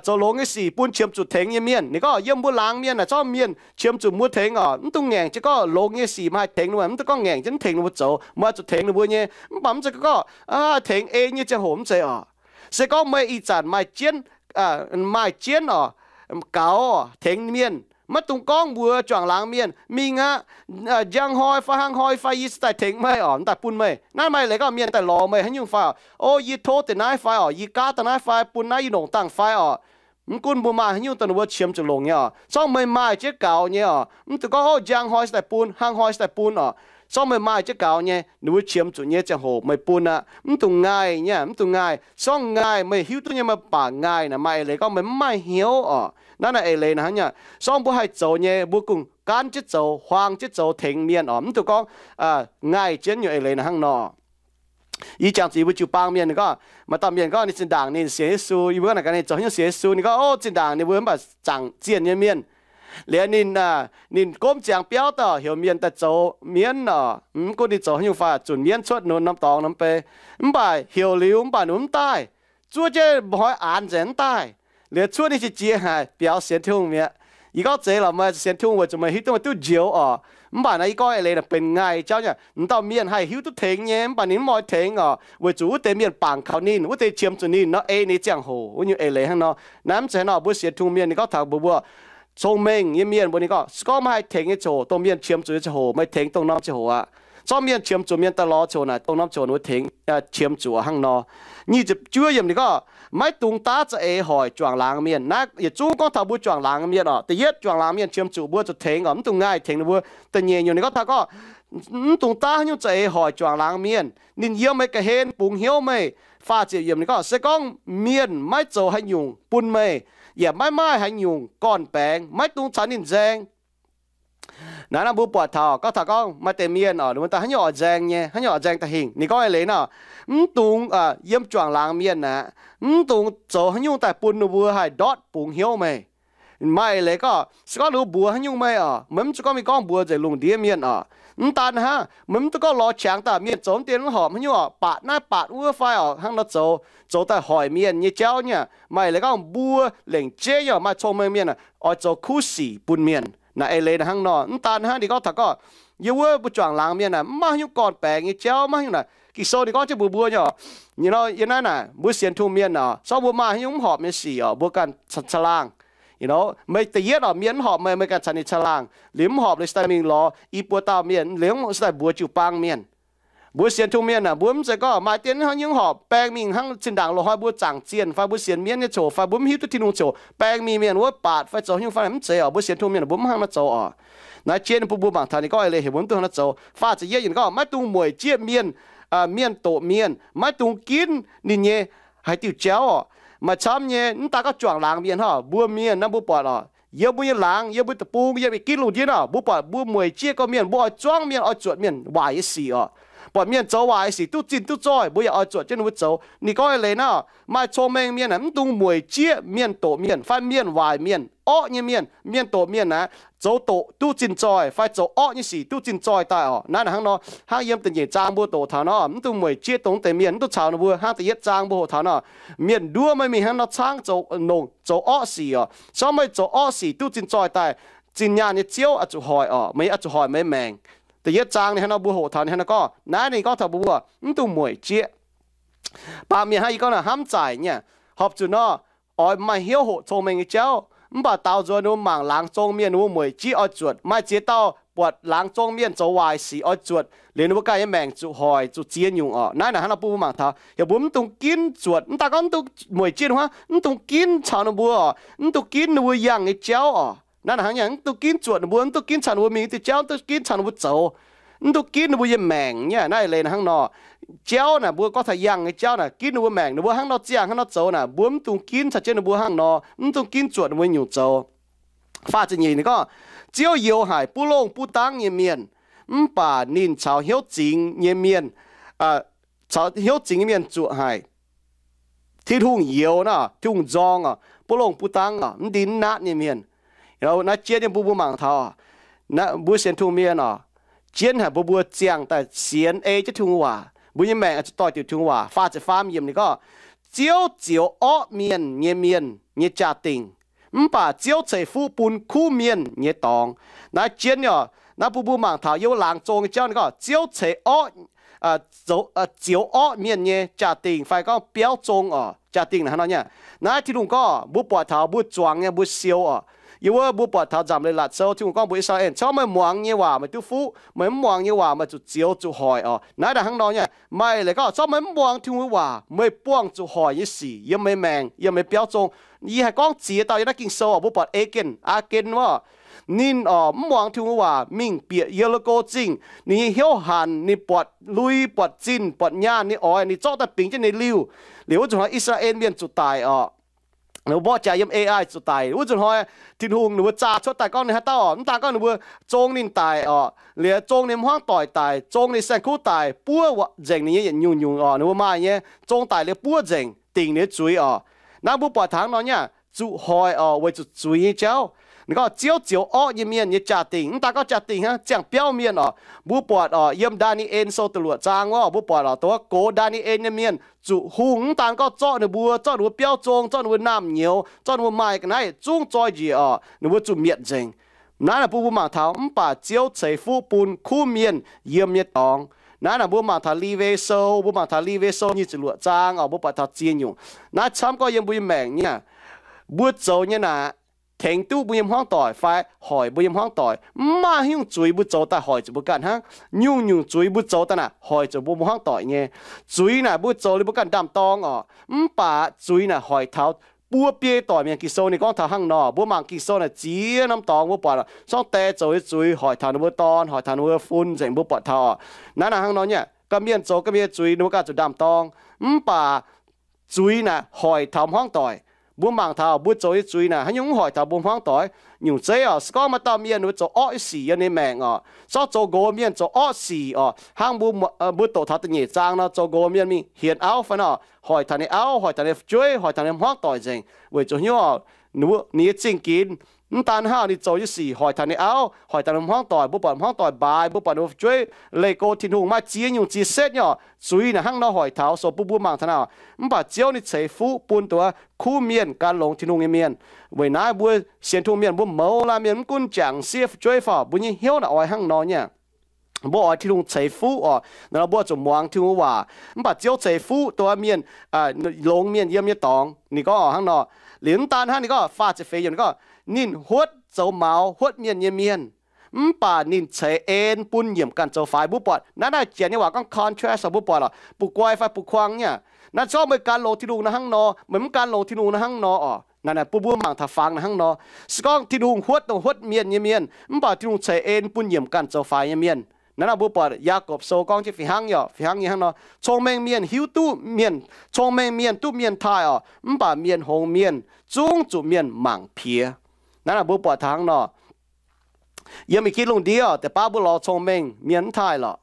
zoux longx nyei sic bun qiemx zuqc tengx nyei mienh. Ninh gorngv yiem mbuo laangz mienh naaic zorqv mienh qiemx zuqc mbuo tengx oc, mv dungx ngaengc jienv gorngv longx nyei sic meih haih tengx ninh, mv dungx gorngv ngaengc jienv tengx ninh mbuo zoux, meih zuqc tengx ninh mbuo nyei. Mv baac mv zeiz gorngv tengx ei nyei ziangh hoc mv zeiz oc. Se gorngv meih ih zanc maaih jienv, maaih jienv oc, gaux tengx mienh, maiv dungx gorngv mbuox juangc laangz mienh, mingh aqv, njang hnoi fai hnangv hnoi fai yie cingx daaih tengx meih oc, daaih bun meih. Naaiv maaih leiz gorngv mienh daaih lorz meih haaix nyungc fai oc, o, yie tov deix naaiv fai oc, yie gaav daaih naaiv fai, bun naaiv yie longc dangh fai oc. Mv gunv mbuo maaih haaix nyungc dongh ninh mbuo qiemx zuqc longc nyei oc, zorqv meih maaih jienv gaux nyei oc, mv dungx gorngv, o, njang hnoi cingx daaih bun, hnangv hnoi cingx daaih bun oc. Zorqv meih maaih jienv gaux nyei, ninh mbuo qiemx zuqc nyei ziangh hoc meih bun aqv. Mv dungx ngaih nyei, mv dungx ngaih. Zorqv ngaih, meih hiuv duqv nyei meih baac ngaih naaic maaih eix leiz gorngv meih mv maaih hnyouv oc. Naaiv naaic eix leiz naaic hnangv nyei. Zorqv mbuo haih zoux nyei mbuo kungx gaanv jienv zoux, huaang jienv zoux tengx mienh oc, mv dungx gorngv ngaih jienv nyungc eix leiz naaic hnangv nor. Yie jangx zuqc yie mbuo jiu-baang mienh gorngv, maaih dauh mienh gorngv ninh zinh ndaangc ninh sienx Yesu, yie mbuo gorngv naaic gaax ninh zoux haaix nyungc sienx Yesu, ninh gorngv, o, zinh ndaangc ninh mbuo mv baac zaangc zienh nyei mienh. Liuz ninh, ninh gomv ziangx biauv daaih heuc mienh daaih zoux mienv oc, mv gunv ninh zoux haaix nyungc fai zunc mienv cuotv norm dorngx norm bei. Mv baac heuc liuz mv baac ninh mv daaih. Zuov jienv mba'hnoi aanx nzengc mv daaih. Liuz cuotv ninh jiex jiex haic biaux sienx Tin-Hungh mi'aqv. Yie gorngv zeiz lorqc, meih sienx Tin-Hungh weic zuqc meih hiuv duqv meih duqv njoux oc. Mv baac naaiv yie gorngv eix leiz naaic benx ngaih jauv nyei. M'dauh mienh haih hiuv duqv tengx nyei, mv baac ninh mv oix tengx oc, weic zuqc wuov deix mienh bangc kaux ninh, wuov deix qiemx zuqc ninh nor, ei ninh ziangh hoc wuov nyungc eix leiz hnangv nor. Naaiv mv zeiz hnangv nor, mbuo sienx Tin-Hungh mienh ninh gorngv taux mbuo, mbuo cong-mengh nyei mienh mbuo ninh gorngv, se gorngv meih haih tengx nyei ziangh hoc, dongh mienh qiemx zuqc nyei ziangh hoc, meih tengx dongh norm ziangh hoc aqv. Zorqv mienh qiemx zuqc, mienh daaih lorz ziangh hoc naaic, dongh norm ziangh hoc ninh mbuo tengx, qiemx zuqc hnangv nor. Nyic ziepc juov yiemc ninh gorngv, maiv dungx daav za'eix hoic juangc laangz mienh. Naaiv yietc zungv gorngv taux mbuo juangc laangz mienh oc. Da'yietv, juangc laangz mienh qiemx zuqc mbuo zuqc tengx oc, mv dungx ngaih tengx ninh mbuo. Da'nyeic nyungc ninh gorngv taux gorngv, mv dungx daav haaix nyungc za'eix hoic juangc laangz mienh. Ninh yiem meih ga'hlen bungx hnyouv meih. Faah ziepc yiemc ninh gorngv, se gorngv mienh maiv zoux haaix nyungc bun meih, yaac maiv maaih haaix nyungc gorn-baengx, maiv dungx caux ninh nzaeng. Naaiv nor mbuo buatc taux gorngv, taux gorngv maaih deix mienh oc, ninh mbuo daaih haaix nyungc oix nzaeng nyei, haaix nyungc oix nzaeng da'hingh. Ninh gorngv eix leiz nor, mv dungx, yiem juangc laangz mienh aqv, mv dungx zoux haaix nyungc daaih bun ninh mbuo haih ndortv bungx hnyouv meih. Maaih eix leiz gorngv, se gorngv ninh mbuo mbuox haaix nyungc meih oc, meih mv zuqc gorngv mingh gorngv mbuox nzengc lungh ndiev mienh oc. Mv daan hnangv, meih mv duqv gorngv lorz qangx daaih mienh zoux mv dien mv horpc haaix nyungc oc, baatc naaiv baatc wuov fai oc, hnangv nor zoux, zoux daaih hoic mienh nyei jauv nyei. Maaih eix leiz gorngv mbuo lengc jeiv nyei oc, maaih cong-mengh mienh oix zoux kuv sic bun mienh. Naaiv eix leiz naaic hnangv nor. Mv daan hnangv, ninh gorngv taux gorngv, yie wuov mbuo juangc laangz mienh aah, mv maaih haaix nyungc gorn-baengx nyei jauv, mv maaih haaix nyungc naaic. Ging-Sou ninh gorngv jienv mbuox mbuo nyei oc, yie naaiv naaic mbuo sienx Tin-Hungh mienh oc, se gorngv mbuo maaih haaix nyungc mv horpc nyei sic oc, mbuo ganh caangh laangh. Meih da'yietv oc, mienh mv horpc meih, meih ganh caux ninh caangh laangh. Liuz mv horpc liuz se daaih mingh lorz i buo dauh mienh, liuz se daaih mbuox jiu-baang mienh. Mbuo sienx Tin-Hungh mienh aah, mbuo mv zeiz gorngv maaih dien haaix nyungc horpc, baeng mingh hnangv zinh ndaangc loz-hnoi mbuo zaangc zienh fai mbuo sienx mienv nyei ziouc fai mbuo mv hiuv duqv Tin-Hungh ziouc baeng mingh mienh wuov baatc fai zoux haaix nyungc fai mv zeiz oc. Mbuo sienx Tin-Hungh mienh mbuo mv hnangv naaiv zoux oc. Naaiv jien bun mbuo mangc taux ninh gorngv eix leiz heuc mbuo mv duqv hnangv naaiv zoux. Faah ziepc yietv yiemc gorngv, maiv dungx mueic jieqv mienh, mienh doqc mienh, maiv dungx ginv ninh nyei haaix diuh jauv oc. Maaih camv nyei, mv daan gorngv juangc laangz mienh hnangv, mbuo mienh naaiv mbuo buatc oc, yiem mbuo nyei laangz, yiem mbuo deic-bung, yiem ginv lungh ndiev naaic, mbuo buatc mbuo mueic jieqv gorngv mienh, mbuo oix zuangv mienh, oix zuotc mienh waaic nyei sic oc. Buatc mienh zoux waaic nyei sic duqv zinh duqv zoih, mbuo yaac oix zuotc jienv ninh mbuo zoux. Ninh gorngv eix leiz naaiv, maaih cong-mengh mienh aah, mv dungx mueic jieqv mienh doqc mienh fai mienh waaic mienh, orqv nyei mienh. Mienh doqc mienh aah, zoux doqc duqv zinh zoih fai zoux orqv nyei sic duqv zinh zoih daaih oc. Naaiv naaic hnangv nor, hnangv yiem da'nyeic zaang mbuo doqc taux nor, mv dungx mueic jieqv dongh deix mienh, mv dungx caux ninh mbuo. Hnangv da'yietv zaang mbuo hoqc taux nor, mienh nduov meih mingh hnangv nor caangv zoux nongc, zoux orqv sic oc. Se gorngv meih zoux orqv sic duqv zinh zoih daaih, zinh nyaanh nyei Ziouv oix zuqc hoic oc, meih oix zuqc hoic meih maengc. Da'yietv zaang ninh hnangv nor mbuo hoqc taux ninh hnangv nor gorngv, naaiv ninh gorngv taux mbuo mv dungx mueic jieqv. Baamh mienh hnangv yie gorngv naaic hnamv zaaic nyei, horpc zuqc nor, oix maaih hnyouv hoqc cong-mengh nyei jauv. Mv baac daaux nzuonx ninh mbuo mangc laangz zong mienh ninh mbuo mueic jieqv oix zuotc. Maaih ziex dauh buatc laangz zong mienh zoux waaic sic oix zuotc, liuz ninh mbuo ganh nyei maengc zuqc hoic, zuqc ziex nyungc orqc. Naaiv naaic hnangv nor bun mbuo mangc taux, yaac mbuo mv dungx ginv zuotc, mv daaih gorngv mv dungx mueic jienv hnangv, mv dungx ginv caux ninh mbuo orqc, mv dungx ginv ninh mbuo yangh nyei jauv orqc. Naaiv naaic hnangv nor, mv dungx ginv zuotc ninh mbuo, mv dungx ginv caux ninh mbuo mingh diuh jauv, mv dungx ginv caux ninh mbuo zoux, mv dungx ginv ninh mbuo nyei maengc nyei. Naaiv leiz hnangv nor, jauv naaic mbuo gorngv taux yangh nyei jauv naaic, ginv ninh mbuo maengc, ninh mbuo hnangv nor ziangh hnangv nor zoux naaic, mbuo mv dungx ginv caux jienv ninh mbuo hnangv nor, mv dungx ginv zuotc ninh mbuo nyungc zoux. Faah ziepc nyeic ninh gorngv, Ziouv youx haic buov longh buov dangv nyei mienh, mv baac ninh caux hnyouv zingx nyei mienh, caux hnyouv zingx nyei mienh zuqc haic. Tin-Hungh youx nor, Tin-Hungh nzorng oc, buov longh buov dangv oc, mv ndin mv natv nyei mienh. Naaiv jienv nyei mbuo mbuo mangc taux, mbuo sienx Tin-Hungh mienh oc, jienv haic mbuo mbuo ziangh daaih sienx ei jienv Tin-Hungh waac, mbuo nyei maengc oix zuqc doix-diuc Tin-Hungh waac. Faah ziepc faam yiemc ninh gorngv, Ziouv zioux orqv mienh nyei mienh nyei jaa-dingc, mv baac Ziouv ceix fuqv bun kuv mienh nyei dorngx. Naaiv jienv nyei oc, naaiv bun mbuo mangc taux yiem wuov laangz zong nyei jauv ninh gorngv Ziouv ceix orqv, zioux orqv mienh nyei jaa-dingc fai gorngv biauv zong oc. Jaa-dingc naaic hnangv nor nyei. Naaiv Tin-Hungh gorngv mbuo buatc taux mbuo zuangx nyei mbuo siou oc. Yiem wuov mbuo buatc taux Nzamc Leiz-Latc Sou, Tin-Hungh gorngv mbuox I^saa^laa^en, Corc meih muangx nyei waac meih duqv fuqv, meih mv muangx nyei waac meih zuqc zioux zuqc hoic oc. Naaiv daaih hnangv nor nyei. Maaih leiz gorngv, Corc meih mv muangx Tin-Hungh nyei waac, meih buangh zuqc hoic nyei sic yiem meih maengc, yiem meih biauv zong. Yie haih gorngv ziex dauh yiem naaiv Ging-Sou oc, mbuo buatc Agen, Agen wuov, ninh oc mv muangx Tin-Hungh nyei waac, mingh bieqc Ye^li^ko Zingh. Ninh nyei hnyouv hanc, ninh buatc lui, buatc zinh, buatc nyaanh, ninh oix, ninh zorqv daaih bingx jienv ninh liuh. Liuz wuov nzunc hnoi I^saa^laa^en Mienh zuqc daic oc. Ninh mbuo mborqv jaax yiem Ai zuqc daic. Wuov nzunc hnoi Tin-Hungh ninh mbuo zaah cuotv daaih gorngv ninh haaix dauh oc, mv daan gorngv ninh mbuo zong ninh daic oc, liuz zong ninh hmuangv doic daic, zong ninh saeng-kuv daic, buov nzengc ninh nyei yietc nyungc-nyungc oc. Ninh mbuo maaih nyei zong daic liuz buov nzengc, dingc ninh nyei zuiz oc. Naaiv mbuo buatc taux hnangv nor nyei, zuqc hoic oc, weic zuqc zuiz nyei jauv. Ninh gorngv Ziouv zioux orqv nyei mienh nyei jaa-dingc, mv daan gorngv jaa-dingc hnangv, ziangh biauv mienh oc. Mbuo buatc oc, yiem Ndaa^ni^en Sou da'luoqc zaang wuov, mbuo buatc oc, dongh wuov gox Ndaa^ni^en nyei mienh zuqc hungh, mv daan gorngv zorqv ninh mbuo, zorqv ninh mbuo biauv zong, zorqv ninh mbuo naamh nyouz, zorqv ninh mbuo maaih ga'naaiv yietc zungv zoi njiec oc, ninh mbuo zuqc mietc nzengc. Naaiv naaic bun mbuo mangc taux mv baac Ziouv ceix fuqv bun kuv mienh yiem nyei dorngx. Naaiv naaic mbuo mangc taux Liwe Sou, mbuo mangc taux Liwe Sou nyic ziepc luoqc zaang oc, mbuo buatc taux ziex nyungc. Naaiv camv gorngv yiem mbuo nyei maengc nyei, mbuo zoux nyei naaic, tengx duqv mbuo nyei hmuangv doic fai hoic mbuo nyei hmuangv doic. Mv maaih haaix nyungc zuiz mbuo zoux daaih hoic zuqc mbuo ganh hnangv. Nyungc-nyungc zuiz mbuo zoux daaih naaic hoic zuqc mbuo hmuangv doic nyei. Zuiz naaic mbuo zoux liuz mbuo ganh ndaam-dorng oc, mv baac zuiz naaic hoic taux buo biei doic mienh. Ging-Sou ninh gorngv taux hnangv nor, mbuo mangc Ging-Sou naaic ziex norm dorngx mbuo buatc, sorng die zoux nyei zuiz hoic taux ninh mbuo dorn, hoic taux ninh mbuo fun nzengc, mbuo buatc taux oc. Naaiv naaic hnangv nor nyei, ganh mienh zoux ganh mienh nyei zuiz ninh mbuo ganh zuqc ndaam-dorng. Mv baac zuiz naaic hoic taux hmuangv doic. Mbuo mangc taux mbuo zoux nyei zuiz naaic haaix nyungc mv hoic taux mbuo hmuangv doic? Nyungc zeiv oc, se gorngv maaih dauh mienh ninh mbuo zoux orqv nyei sic yiem ninh maengc oc, sorng zoux nqox mienh zoux orqv sic oc, hnangv mbuo doqc taux da'nyeic zaang nor, zoux nqox mienh mingh hienx auv fai nor, hoic taux ninh auv, hoic taux ninh fu'jueiv, hoic taux ninh hmuangv doic nzengc. Weic zuqc hnyouv ninh nyei zingh ginx, mv daan hnangv, ninh zoux nyei sic hoic taux ninh auv, hoic taux ninh hmuangv doic, mbuo buatc hmuangv doic mbaaix, mbuo buatc ninh fu'jueiv leih go Tin-Hungh, maaih ziex nyungc ziex setv nyei oc. Zuiz naaic hnangv nor hoic taux, so bun mbuo mangc taux naaic. Mv baac Ziouv ninh ceix fuqv bun dongh wuov kuv mienh gan longx Tin-Hungh nyei mienh. Weic naaiv mbuo sienx Tin-Hungh mienh mbuo mouz laanh mienh mv gunv jangc sieqv fu'jueiv fai, mbuo nyei hnyouv naaic oix hnangv nor nyei. Mbuo oix Tin-Hungh ceix fuqv oc, naaiv nor mbuo zuqc muangx Tin-Hungh waac. Mv baac Ziouv ceix fuqv dongh wuov mienh, longx mienh yiem nyei dorngx. Ninh gorngv hnangv nor. Liuz mv daan hnangv, ninh gorngv faah ziepc feix yiemc ninh gorngv, ninh huotv zoux maux huotv mienh nyei mienh, mv baac ninh ceix en bun nyiemc ganh zoux faix. Mbuo buatc naaiv, naaiv janx nyei waac gorngv contrast oc, mbuo buatc oc, buqc guai fai buqc kuang nyei. Naaiv se gorngv meih gan longx Tin-Hungh naaiv hnangv nor, meih mv gan longx Tin-Hungh naaiv hnangv nor oc. Naaiv naaic bun mbuo mangc taux fangx naaiv hnangv nor. Se gorngv Tin-Hungh huotv dongh huotv mienh nyei mienh, mv baac Tin-Hungh ceix en bun nyiemc ganh zoux faix nyei mienh. Naaiv naaic mbuo buatc Yaagorpc Sou gorngv jienv fih hnangv nyei, fih hnangv nyei hnangv nor. Cong-mengh mienh hiuv duqv mienh, cong-mengh mienh duqv mienh taaih oc, mv baac mienh hngongx mienh zungv zuqc mienh mangc piex. Naaiv naaic mbuo buatc taux hnangv nor. Yiem ih gin lungh ndiev oc, deix baav mbuo lorz cong-mengh mienh mv taaih lorqc.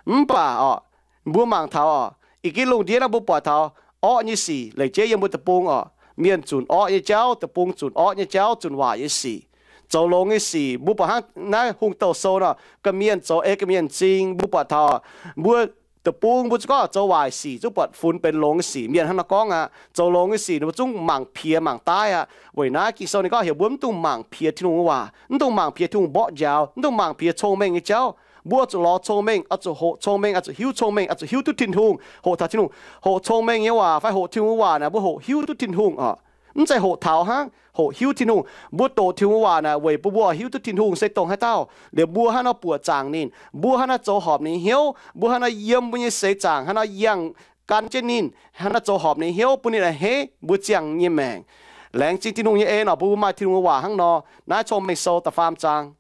Mv baac oc, mbuo mangc taux oc, ih gin lungh ndiev naaiv mbuo buatc taux orqv nyei sic lengc jeiv yiem mbuo deic-bung oc. Mienh zunc orqv nyei jauv, deic-bung zunc orqv nyei jauv, zunc waaic nyei sic, zoux longx nyei sic. Mbuo buatc hnangv naaiv Hungh Douh Sou nor, ga'mienh zoux ei ga'mienh m'zing. Mbuo buatc taux mbuo deic-bung mbuo zungv gorngv zoux waaic sic zungv buatc funx benx longx nyei sic. Mienh hnangv nor gorngv aqv. Zoux longx nyei sic ninh mbuo zungv mangc piex mangc daaih aqv. Weic naaiv Ging-Sou ninh gorngv heuc mbuo mv dungx mangc piex Tin-Hungh nyei waac, mv dungx mangc piex Tin-Hungh mborqv njaaux, mv dungx mangc piex cong-mengh nyei jauv. Mbuo zuqc lorz cong-mengh, oix zuqc hoqc cong-mengh, oix zuqc hiuv cong-mengh, oix zuqc hiuv duqv Tin-Hungh, hoqc taux Tin-Hungh. Hoqc cong-mengh nyei waac fai hoqc Tin-Hungh nyei waac naaic mbuo hoqc hiuv duqv Tin-Hungh oc. Mv zeiz hoqc taux hnangv, hoqc hiuv Tin-Hungh. Mbuo doqc Tin-Hungh waac naaic weic bun mbuo hiuv duqv Tin-Hungh se dongh haaix dauh. Liuz mbuo hnangv nor buoqc zaangc ninh, mbuo hnangv nor zoux horpc ninh hnyouv, mbuo hnangv nor yiem mbuo nyei seix zaangc hnangv nor yangh gan jienv ninh, hnangv nor zoux horpc ninh hnyouv, bun ninh a'hneiv mbuo ziangh nyei maengc. Laengz zingh Tin-Hungh nyei en oc, mbuo maaih Tin-Hungh waac hnangv nor. Naaiv Cong-Mengh Sou da'faam zaang.